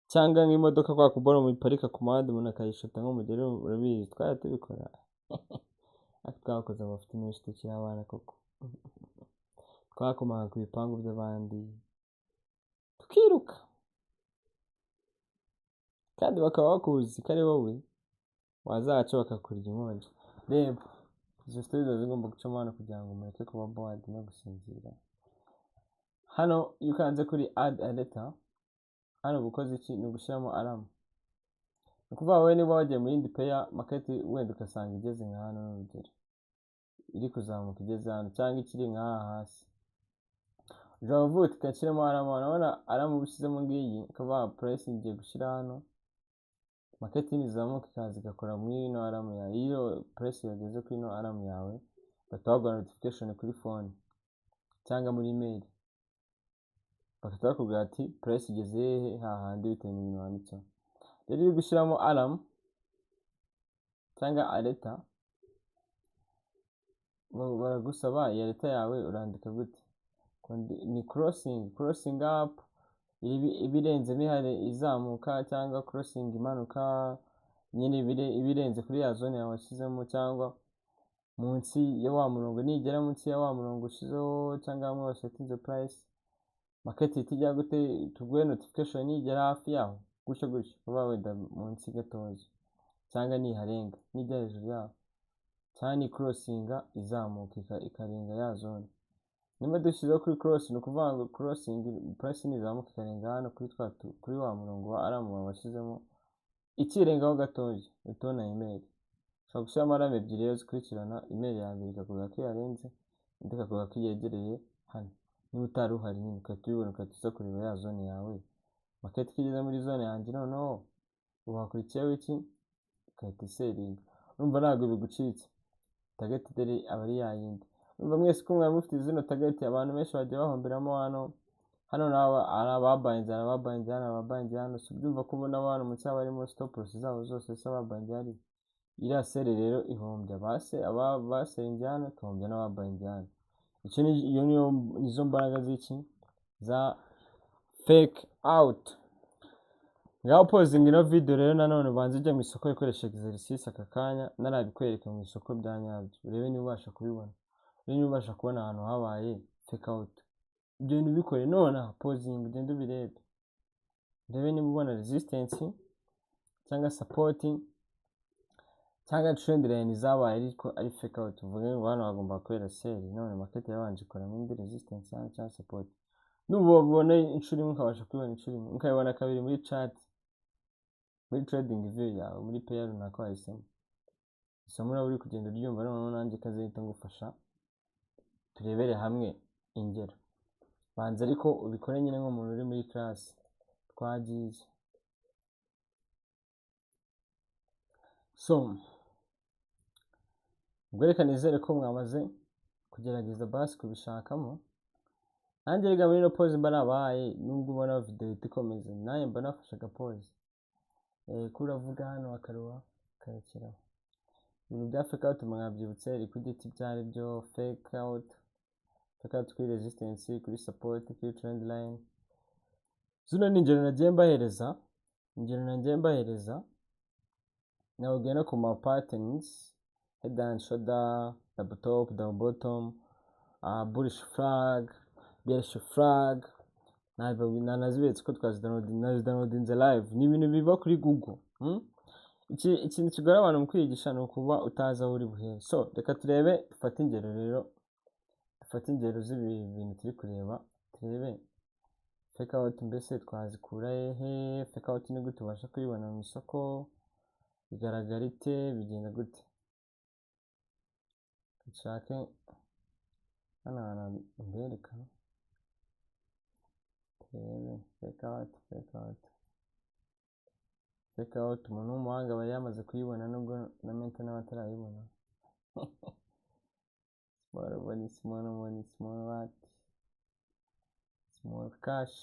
Speaker 1: cyangwa nk'imodoka kwa kubona muyiparika ku muhanda umuntu akayishota nk'umugeri, urabizi twari tubikora, ariko twakoze amafuti menshi tukiri abana koko. Twakomaga ku bipangu by'abandi tukiruka, kandi bakaba bakuzi ko ari wowe, wazaca bakakurya inkonji. Reba izo story ziba zigomba gucamo hano kugira ngo mureke kuba bored no gusinzira. Hano iyo ukanze kuri add alert, hano uba ukoze iki? Ni ugushyiramo alarm. Ni ukuvuga wowe niba wagiye mu yindi pair, market wenda ugasanga igeze nka hano n'urugero, iri kuzamuka igeze hano cyangwa ikiri nk'aha hasi, Ushobora kuvuga uti kashyiremo alarm, urabona alarm uba ushyizemo ngiyi, ukaba price ngiye gushyira hano, market nizamuka ikaza igakora muri ino alarm yawe. Iyo price yageze kuri ino alarm yawe, bahita baguha notification kuri phone cyangwa muri email, bagahita bakubwira ati price igeze hehe hahandi, bitewe n'ibintu wanditseho. Rero iyo uri gushyiramo alarm cyangwa alert, baragusaba iyi alert yawe urandika gute? Ni crossing up iba irenzemo ihari izamuka, cyangwa crossing imanuka nyine iba irenze kuri ya zone yawe washyizemo, cyangwa munsi ya wa murongo. Nigera munsi ya wa murongo ushyizeho cyangwa hamwe wasetinze price, market ihita ijya gute? Tuguhe notification nigera hafi yaho gutyo gutyo, kuba wenda munsi gatoya, cyangwa niharenga, nijya hejuru yaho, cyangwa ni crossinga izamuka ikarenga ya zone. Niba dushyizeho kuri cross, ni ukuvuga ngo crossing price nizamuka ikarenga hano kuri twa kuri wa murongo wa alarm washyizemo, ikirengaho gatoya, uhita ubona email. Ushobora gushyiramo alarm ebyiri rero zikurikirana: email ya mbere ikakubwira ko yarenze, indi ikakubwira ko yegereye hano. Niba utari uhari nyine ugahita ubibona, ugahita uza kureba ya zone yawe. Market ko igeze muri zone yanjye, noneho ubu hakurikiyeho iki? Igahita isellinga. Urumva ntabwo bigucitse, target dore aba ari yayindi. Urumva mwese ko mwari mufite zino target, abantu benshi bagiye bahomberamo hano. Hano nabo hari ababayinze, hari ababayinze hano, ababayinze hano. Si ubyumva ko ubona hano munsi haba harimo stop loss zabo zose se ababayinze hari iriya sell? Rero ihombya base aba basellinze hano, ikahombya n'ababayinze hano. Icyo ni iyo niyo nizo mbaraga z'iki? Za fake out. Ngaho pausinga ino video rero, nanone ubanze ujya mu isoko ikoresha exercice aka kanya narabikwereka mu isoko bya nyabyo, urebe niba ubasha kubibona, urebe niba ubasha kubona ahantu habaye fake out. Ibyo bintu bikore nonaha, pausinga ugende ubirebe, urebe niba ubona resistance cyangwa support cyangwa trend line zabaye ariko ari fake out, uvuge ngo hano hagomba kubera sell, none market yabanje ikoramo indi resistance hano cyangwa support. Nubona inshuro imwe, ukabasha kubibona inshuro imwe, ukabibona kabiri muri chart, muri trading view yawe, muri pair runaka wahisemo, isomo uraba uri kugenda uryumva. Noneho nanjye kazahita ngufasha turebere hamwe ingero. Banza ariko ubikore nyine nk'umuntu uri muri class. Twagiye. So ubwo reka nizere ko mwamaze kugerageza basi kubishakamo. Nanjye rega muri ino pause mba nabahaye, nubwo ubona video ihita ikomeza, nanjye mba nafashe agapause ko uravuga hano akaruha karekeraho. Ibintu bya fake out mwabyibutse? Liquidity ibyo ari byo, fake out, fake out kuri resistance, kuri support, kuri trend line. Zino ni ingero nagiye mbahereza, ingero nagiye mbahereza. Nababwiye no ku ma patterns: head and shoulder, double top, double bottom, bullish flag, bearish flag. Nanaziberetse ko twazidownloadinze live. Ni ibintu biva kuri Google, Ikintu kigora abantu mu kwigisha ni ukuba utazi aho uri buhere. So reka turebe, dufate ingero rero, dufate ingero z'ibi bintu turi kureba, turebe fake out mbese twazikura hehe? Fake out ni gute ubasha kuyibona mu isoko? Bigaragara ite? Bigenda gute? Dushake hano hantu mbereka, turebe fake out, fake out, fake out. Umuntu w'umuhanga aba yamaze kuyibona, nubwo na mentor nawe atarayibona. Small money, small money, small what, small cash.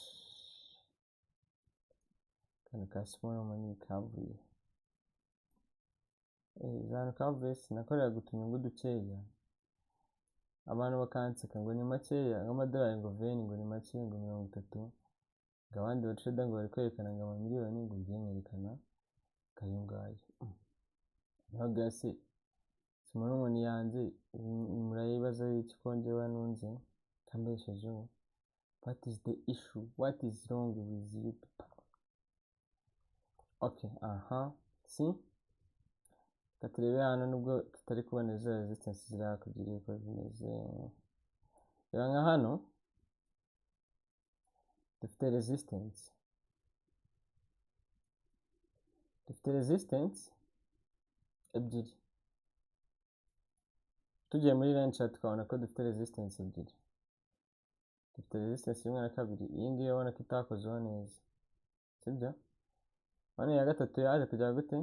Speaker 1: Akantu ka small money kavuye ahantu kavuye, sinakoreraga utunyungu dukeya, abantu bakanseka ngo ni makeya, nk'amadolari ngo 20, ngo ni make, ngo 30, ngo abandi batrader ngo bari kwerekana ngo amamiliyoni, ngo ngiye nkerekana ayo ngayo. Ntabwo se small money yanjye murayibazaho iki ko njyewe nunze kambeshejeho? What is the issue? What is wrong with you people? Okay, aha si reka turebe hano, nubwo tutari kubona izo resistance ziri hakurya uko zimeze. Reba nka hano dufite resistance, dufite resistance ebyiri. Tugiye muri line chart tukabona ko dufite resistance ebyiri. Dufite resistance rimwe na kabiri. Iyi ngiyi urabona ko itakozeho neza, sibyo? Hano iya gatatu yaje kujya gute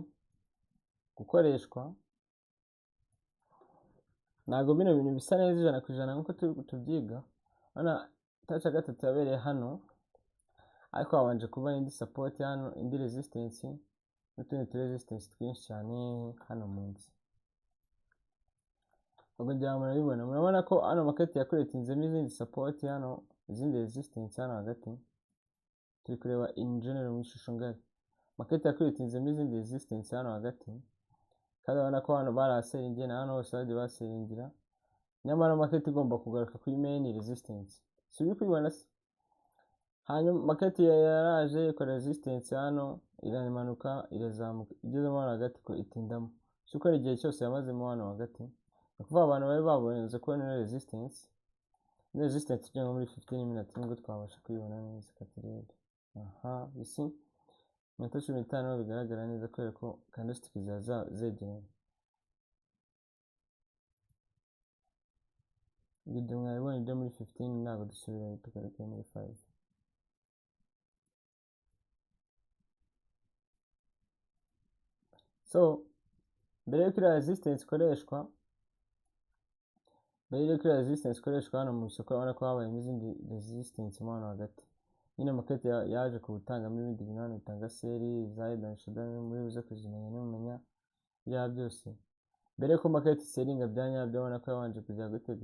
Speaker 1: gukoreshwa. Ntabwo bino bintu bisa neza 100% nk'uko tubyiga. Hano touch ya gatatu yabereye hano, ariko habanje kuba indi support hano, indi resistance n'utundi tu resistance twinshi cyane hano munsi. Ubwo ngira ngo murabibona, murabona ko hano market yakuretinzemo izindi support hano, izindi resistance hano hagati. Turi kureba in general mu ishusho ngari. Market yakuretinzemo izindi resistance hano hagati, kandi urabona ko hano baraseringiye na hano hose bagiye baseringira, nyamara market igomba kugaruka kuri main resistance. Si uri kubibona se? Hanyuma market yaraje ikora resistance hano, iramanuka, irazamuka, igezemo hano hagati ko itindamo. Si uko igihe cyose yamazemo hano hagati. Ni ukuvuga abantu bari babonye kubona ino resistance, ino resistance tujya nko muri 15 minutes nibwo twabasha kuyibona neza. Reka turebe. Aha, you see? Iminota 15 bigaragara neza kubera ko candlestick ziba zegeranye. Ibyo mwabibonye byo muri 15, ntabwo dusubirayo, tugaruke muri 5. So mbere y'uko iriya resistance ikoreshwa, mbere y'uko iriya resistance ikoreshwa hano mu isoko, urabona ko habayemo izindi resistance mo hano hagati. Nyine market yaje kuwutangamo ibindi bintu hano, bitanga sell za head and shoulder, muri buze kuzimenya nimumenya biriya byose. Mbere y'uko market sellinga bya nyabyo, urabona ko yabanje kujya gute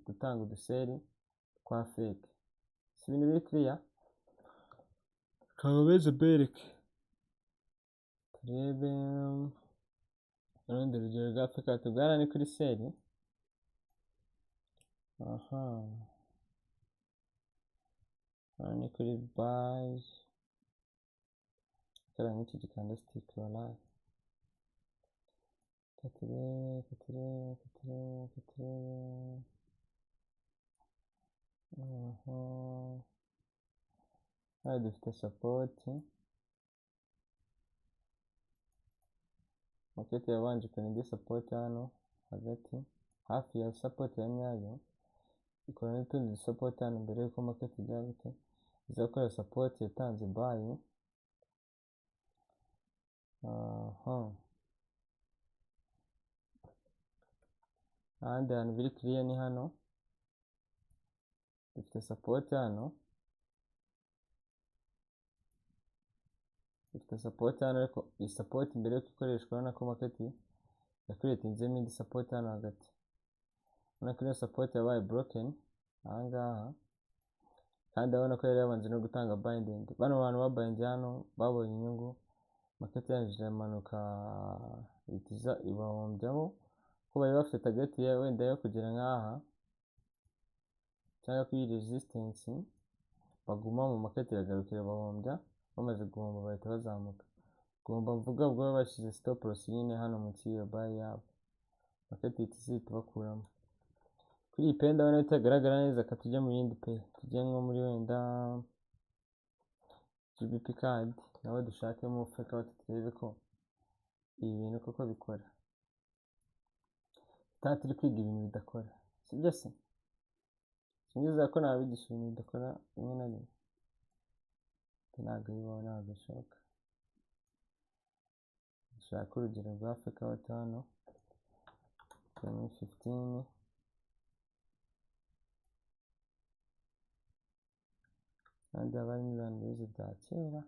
Speaker 1: gutanga udusell twa fake. Si ibintu biri clear? Kababeze bereke turebe urundi rugero rwa fake out. Bwana ni kuri sell. Aha hano ni kuri buy. Kariya nk'iki gicandlestick wallahi. Katurebe, katurebe, katurebe, katurebe. Aha hano dufite support. Market yabanje ikora indi support hano hagati, hafi ya support ya nyayo, ikora n'utundi support hano mbere y'uko market ijya gute iza gukora support yatanze buy. Aha ahandi hantu biri clear ni hano, dufite support hano, dufite support hano, ariko iyi support mbere y'uko ikoreshwa urabona ko market yakuretinzemo indi support hano hagati. Urabona ko ino support yabaye broken aha ngaha, kandi urabona ko yari yabanje no gutanga buy ndende. Bano bantu babayinze hano babonye inyungu, market yaje iramanuka ihita iza ibahombyamo, ko bari bafite target ya wenda yo kugera nk'aha cyangwa kuri resistance, baguma mu market iragarukira bahombya. Bamaze guhomba bahita bazamuka. Guhomba mvuga ubwo baba bashyize stop loss nyine hano munsi y'iyo buy yabo, market ihita iza ihita ibakuramo. Kuri iyi pair ndabona bitagaragara neza, reka tujye mu yindi pair, tujye nko muri wenda GBP CAD, naho dushakemo fake out turebe ko ibi bintu koko bikora. Tutaba turi kwiga ibintu bidakora, sibyo se? Sinizera ko nabigisha ibintu bidakora rimwe na rimwe, ntabwo bibaho, ntabwo bishoboka. Dushake urugero rwa fake out hano muri 15. Kandi haba harimo ibintu bize bya kera,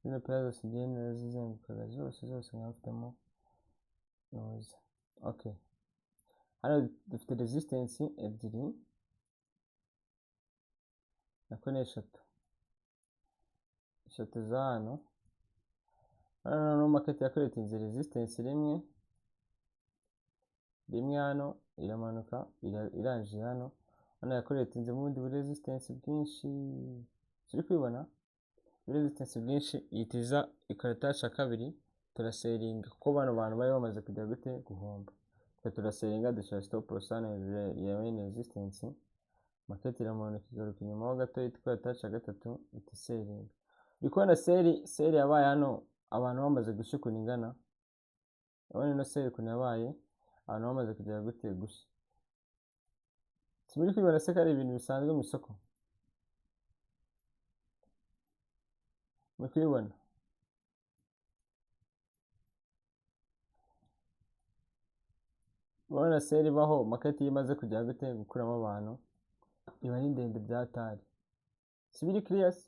Speaker 1: zino pair zose ngiye narazizengurukaga zose zose nkaba mfitemo noza. Okay, hano dufite resistance ebyiri, nako ni eshatu, eshatu za hano. Hano noneho market yakuretinze resistance rimwe rimwe hano, iramanuka irangije hano. Hano yakuretinze mu bundi resistance bwinshi, turi kubibona resistance bwinshi, ihita iza ikora touch ya kabiri, turasellinga kuko bano bantu bari bamaze kujya gute guhomba. Twe turasellinga dushyira stop loss hano hejuru ya main resistance, market iramanuka igaruka inyuma ho gato, ihita ikora touch ya gatatu, ihita isellinga. Uri kubona sell yabaye hano, abantu bamaze gushya ukuntu ingana. Urabona ino sell ukuntu yabaye, abantu bamaze kugera gute gushya. Si Si muri kwibona se ko ari ibintu bisanzwe mu isoko? Muri kwibona? Urabona sell ibaho market iyo imaze kujya gute gukuramo abantu iba ari ndende byatari. Si biri clear se?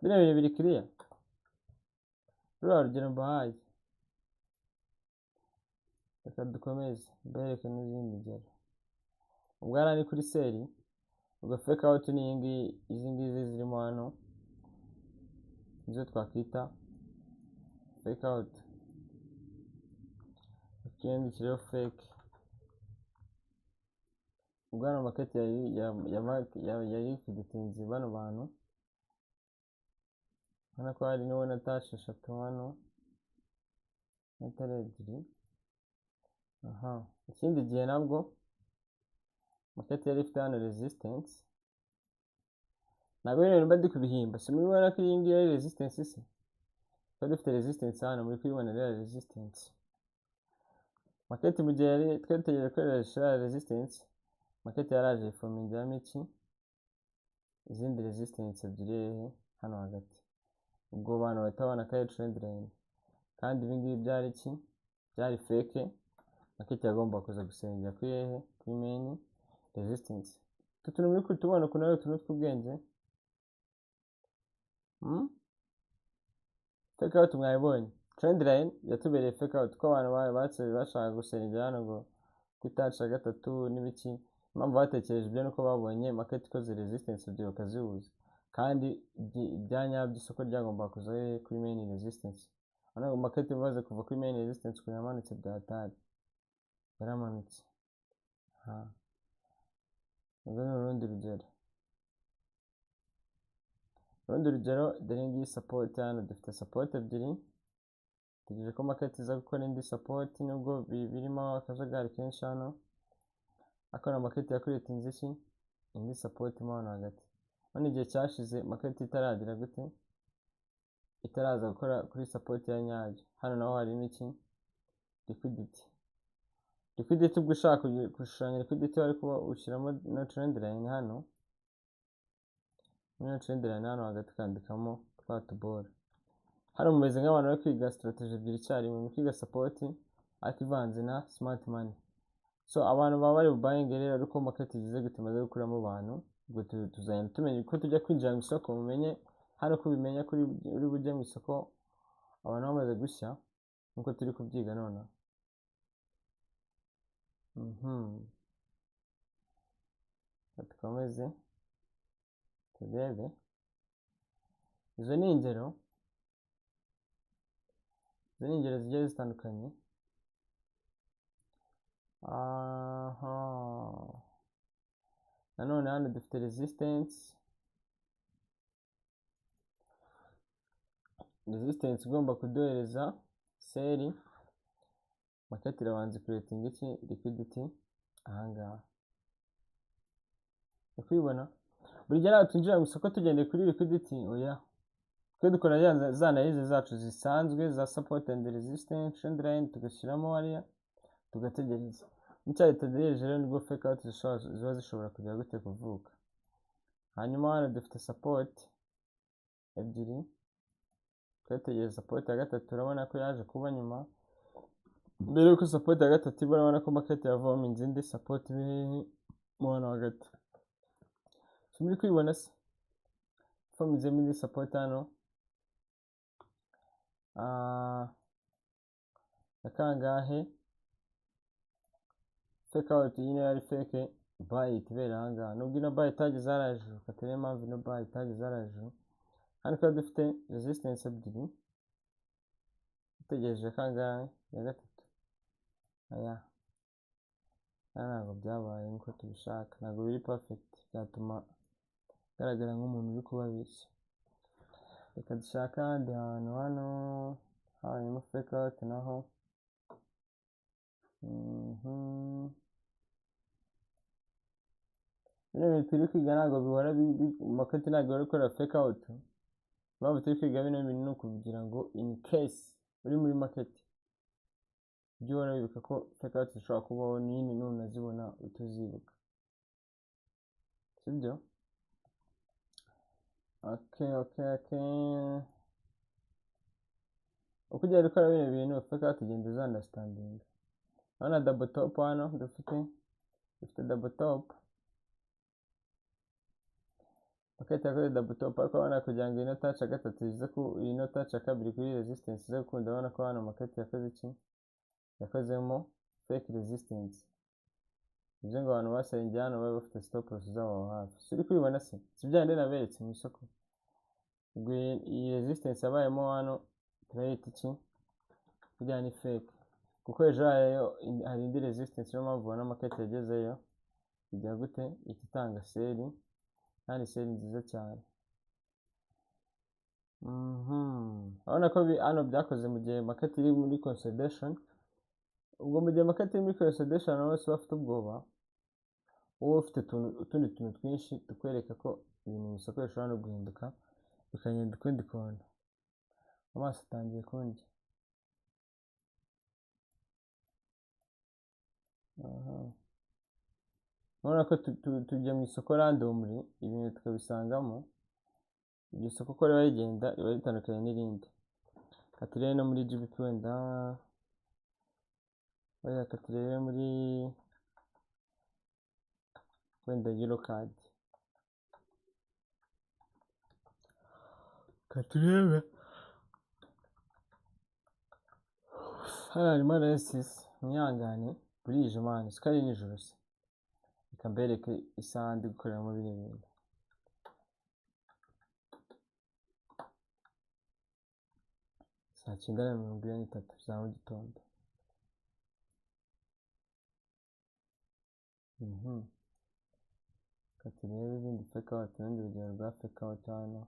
Speaker 1: Biriya bintu biri clear? Ruriya rugero mbahaye. Reka dukomeze mbereke n'izindi ngero. Ubwo hariya ni kuri sell, ubwo fake out ni iyi ngiyi, izi ngizi zirimo hano nizo twakwita fake out. Tukiyandikiraho fake. Ubwo hano market yari liquidatinze bano bantu, urabona ko hari n'uwo natashe eshatu hano n'atari ebyiri. Aha, ikindi gihe nabwo market yari ifite hano resistance. Ntabwo rero mba ndi kubihimba, si muri kubona ko iyi ngiyi ari resistance se? Twari dufite resistance hano, muri kuyibona rero resistance. Market mu gihe yari twari dutegereje ko yashira resistance, market yaraje ifomingiramo iki? Izindi resistance ebyiri hehe? Hano hagati. Ubwo abantu bahita babona ko ari trend line. Kandi ibi ngibi byari iki? Byari fake. Market yagomba kuza gusengera kuri hehe? Kuri main resistance. Utu tuntu muri kutubona ukuntu ari utuntu tw'ubwenge. Fake out mwabibonye. Trend line yatubereye fake out ko abantu bashaka gusengera hano ngo kuri touch ya gatatu n'ibiki. Impamvu batekereje ibyo nuko babonye market ikoze resistance ebyiri bakazihuza. Kandi ibya nyabyo isoko ryagomba kuza hehe? Kuri main resistance. Urabona ngo market imaze kuva kuri main resistance ukuntu yamanutse bya hatari. Yaramanutse. Ha. Urwo ni urundi rugero. Urundi rugero dore ngiyi support hano, dufite support ebyiri. Dutegereje ko market iza gukora indi support nubwo birimo akajagari kenshi hano. Ariko na market yakuritinze iki? Indi support mo hano hagati. Hano igihe cyashize market itaragira gute? Itaraza gukora kuri support ya nyayo. Hano naho harimo iki? Liquidity. Liquidity ubwo ushaka gushushanya liquidity wari kuba ushyiramo no trend line hano. Muri trend line hano hagati ukandikamo twa tuboro. Hano mumeze nk'abantu bari kwiga strategy ebyiri icyarimwe, muri kwiga support ariko ivanze na smart money. So abantu baba bari buying rero ariko market igize gute imaze gukuramo abantu, ubwo tuzagenda tumenya uko tujya kwinjira mu isoko, mumenye hano ko ubimenya kuri uri bujye mu isoko abantu bamaze gushya nkuko turi kubyiga nonaha. Dukomeze turebe. Izo ni ingero, izo ni ingero zigiye zitandukanye. Aha. Nanone hano dufite resistance. Resistance igomba kuduhereza sell. Market irabanza creating iki? Liquidity ahangaha. Uri kubibona? Buri gihe ntabwo twinjira mu isoko tugendeye kuri liquidity, oya. Twe dukora za analyse zacu zisanzwe za support and resistance, trend line tugashyiramo hariya tugategereza. Nicyo dutegereje rero nibwo fake out ziba zishobora kujya gute kuvuka. Hanyuma hano dufite support ebyiri, twategereza support ya gatatu, urabona ko yaje kuba nyuma. Mbere yuko support ya gatatu iba, urabona ko market yavominze indi support iri mo hano hagati. Si muri kwibona se? Fominzemo indi support hano. Ya kangahe? Fake out iyi niyo yari fake buy itibera ahangaha. Nubwo ino buy itageze hariya hejuru, reka turebe impamvu ino buy itageze hariya hejuru. Hano twari dufite resistance ebyiri, dutegereje kangahe? Ya gatatu. Aya ntabwo byabaye nkuko tubishaka, ntabwo biri perfect, byatuma agaragara nk'umuntu uri kubabeshya. Reka dushake ahandi hantu, hano habayemo fake out naho. Bino bintu turi kwiga ntabwo bihora market ntabwo ihora ikora fake out. Impamvu turi kwiga bino bintu ni ukugira ngo in case uri muri market Ujye uhora wibuka ko fake out zishobora kubaho nini, nunazibona utuzibuka, sibyo? Okay. Uko ugenda ukora bino bintu, fake out ugenda uza understanding. Urabona double top hano dufite double top. Market yakoze double top, ariko urabona kugira ngo ino touch ya gatatu ize ku ino touch ya kabiri kuri resistance ize gukunda, urabona ko hano market yakoze iki? Yakozemo fake resistance. Bivuze ngo abantu basengeye hano babe bafite stop loss zabo aho hafi. Si uri kubibona se? Si bya bindi naberetse mu isoko? Ubwo iyi resistance yabayemo hano turayita iki? Burya ni fake. Kuko ejo hayo hari indi resistance, niyo mpamvu ubona market yagezeyo ijya gute? Ihita itanga sell, kandi sell nziza cyane. Urabona ko hano byakoze mu gihe market iri muri consolidation. Ubwo mu gihe market iri muri consolidation, abantu bose bafite ubwoba, wowe ufite utundi tuntu twinshi tukwereka ko ibintu mu isoko bishobora no guhinduka bikagenda ukundi kuntu. Amaso atangiye kundya. Aha. Urabona ko tujya mu isoko randomly, ibintu tukabisangamo. Iryo soko uko riba rigenda riba ritandukanye n'irindi. Reka turebe no muri GBP wenda, oya, reka turebe muri wenda Euro CAD. Reka turebe. Hano harimo analysis, mwihangane, burije man, siko ari nijoro se. Reka mbereke isaha ndi gukoreramo bino bintu. Saa 9:43 za mu gitondo. Reka turebe izindi fake out, urundi rugero rwa fake out hano.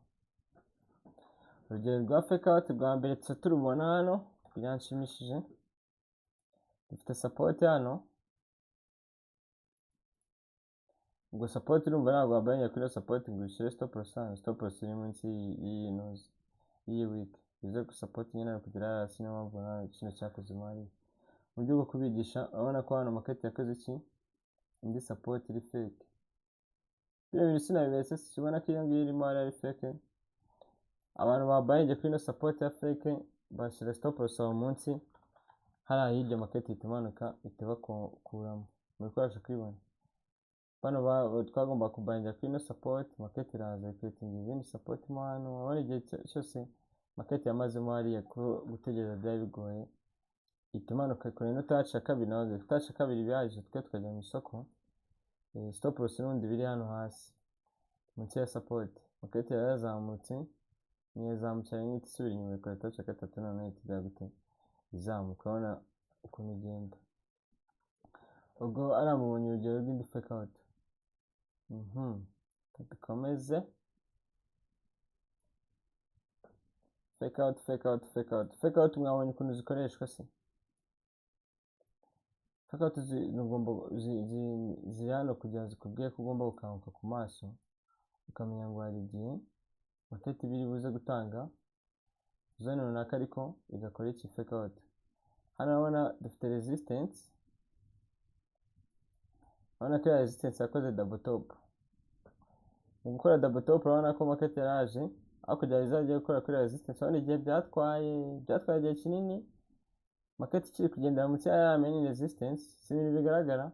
Speaker 1: Urugero rwa fake out rwa mbere tuca turubona hano, biranshimishije. Dufite support hano. Ubwo support urumva ntabwo wabanye kuri support ngo ushyire stop loss hano, stop loss iri munsi y'iyi ntuzi, y'iyi week. Bivuze ko support nyine ari kugera hasi, niyo mpamvu nta kintu cyakoze imari. Mu buryo bwo kubigisha, urabona ko hano market yakoze iki? Indi support iri fake. Bino bintu sinabiberetse, sibona ko iyo ngiyo irimo ari fake. Abantu babayinge kuri ino support ya fake bashyira stop loss aho munsi, hariya hirya market ihita imanuka ihita ibakuramo. Muri kubasha kubibona. Bano twagomba kubayinga kuri ino support, market iraza iketinga izindi support mo hano. Urabona igihe cyose market yamazemo hariya ko gutegereza byari bigoye, ihita imanuka ikora ino touch ya kabiri, nawe touch ya kabiri bihagije twe tukajya mu isoko. Stop loss n'ubundi biri hano hasi munsi ya support. Market yarazamutse, ntiyazamutse ihita isubira inyuma ikora touch ya gatatu, noneho ihita ijya gute? Izamuka. Urabona ukuntu igenda. Ubwo aramubonye urugero rw'indi fake out. Dukomeze. Fake out, fake out, fake out. Fake out mwabonye ukuntu zikoreshwa se? Fake out ziri hano kugira zikubwire ko ugomba gukanguka ku maso, ukamenya ngo hari igihe market iba iri buze gutanga zone runaka, ariko igakora iki? Fake out. Hano urabona dufite resistance, urabona ko ya resistance yakoze double top. Mu gukora double top urabona ko market yaraje, aho kugira ngo izajye gukora kuri resistance, urabona igihe byatwaye igihe kinini, market ikiri kugendera munsi ya ya main resistance, si ibintu bigaragara.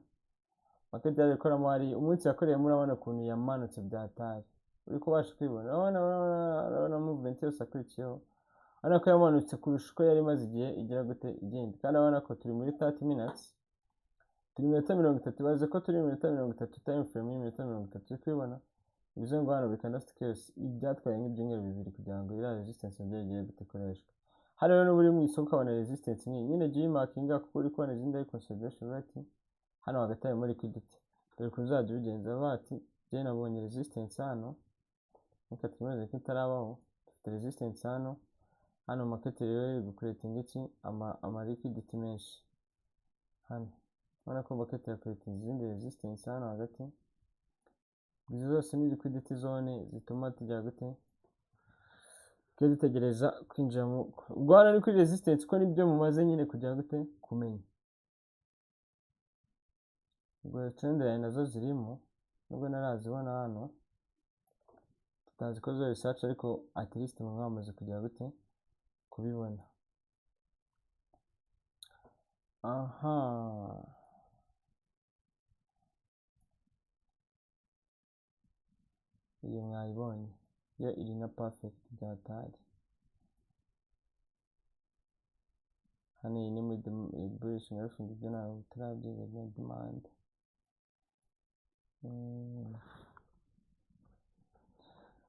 Speaker 1: Market yaje gukoramo hari umunsi yakoreyemo, urabona ukuntu yamanutse byatari. Uri kubasha kwibona, urabona movement yose akurikiyeho. Urabona ko yamanutse kurusha uko yari imaze igihe igira gute igenda. Kandi urabona ko turi muri 30 minutes, turi mu minota 30, baze ko turi mu minota 30, time frame y'iminota 30, uri kubibona. Bivuze ngo hano buri candlestick yose byatwaye nk'ibyumweru bibiri kugira ngo iriya resistance yongere igere gute ikoreshwe. Hano rero n'ubu uri mu isoko ukabona resistance nk'iyi, nyine jya uyimakinga kuko uri kubona izindi ari consolidation rate, hano hagati harimo liquidity. Dore ukuntu uzajya ubigenza, bavuga bati njye nabonye resistance hano, reka twemeze ko itarabaho, dufite resistance hano, hano market rero iri gukuretinga iki? Ama liquidity menshi hano. Urabona ko market yakuretinze izindi resistance hano hagati. Izi zose ni liquidity zone zituma tujya gute? Tujya dutegereza kwinjira mu ubwo hano ni kuri resistance, ko nibyo mumaze nyine kujya gute kumenya. Ubwo trend line nazo zirimo, nubwo narazibona hano tutazikoze research, ariko at least mwe mwamaze kugira gute kubibona. Aha, iyo mwayibonye yo iri na perfect byatari. Hano iyi ni muri bullish engulfing, ibyo ntabwo turabyiga bya demand.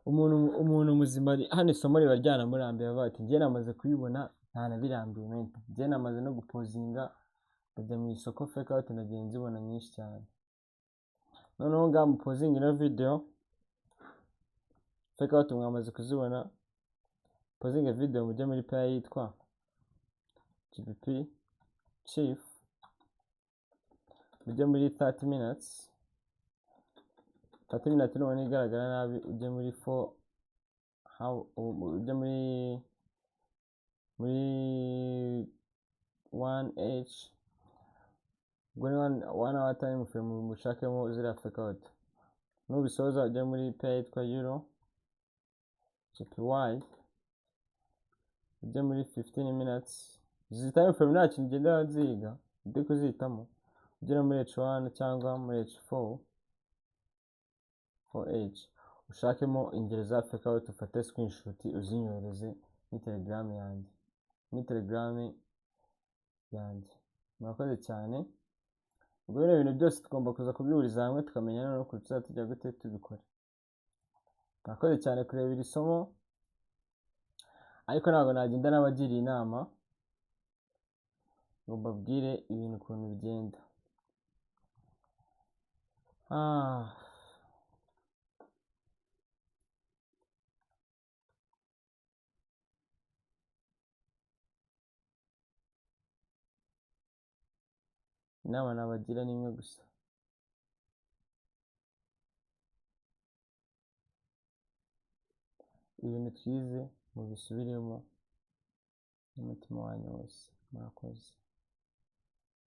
Speaker 1: Umuntu muzima hano isomo riba ryanamurambiye, avuga ati njye namaze kuyibona ntanabirambiwe menta, njye namaze no gupozinga ndajya mu isoko fake out nagiye nzibona nyinshi cyane. Noneho ngaha mupozinga ino video, fake out mwamaze kuzibona, pozinga video mujye muri pair yitwa GBP Chief, mujye muri 30 minutes. 30 minutes nubona igaragara nabi ujye muri 4 how, ujye muri 1H, ubwo ni 1 hour time frame, mushakemo ziriya fake out. Nubisoza ujye muri pair yitwa Euro JPY, ujye muri 15 minutes. Izi time frame nta kintu ugenda nziga ndi kuzihitamo, ugera muri H1 cyangwa muri H4 4H, ushakemo ingero za fake out, ufate screenshot uzinyohereze muri Telegram yanjye, muri Telegram yanjye. Murakoze cyane. Ubwo bino bintu byose tugomba kuza kubihuriza hamwe tukamenya noneho ukuntu tuzajya tujya gute tubikora. Murakoze cyane kureba iri somo, ariko ntabwo nagenda n'abagiriye inama ngo mbabwire ibintu ukuntu bigenda. Inama nabagira ni imwe gusa, ibintu twize mubisubiremo n'umutima wanyu wose. Murakoze.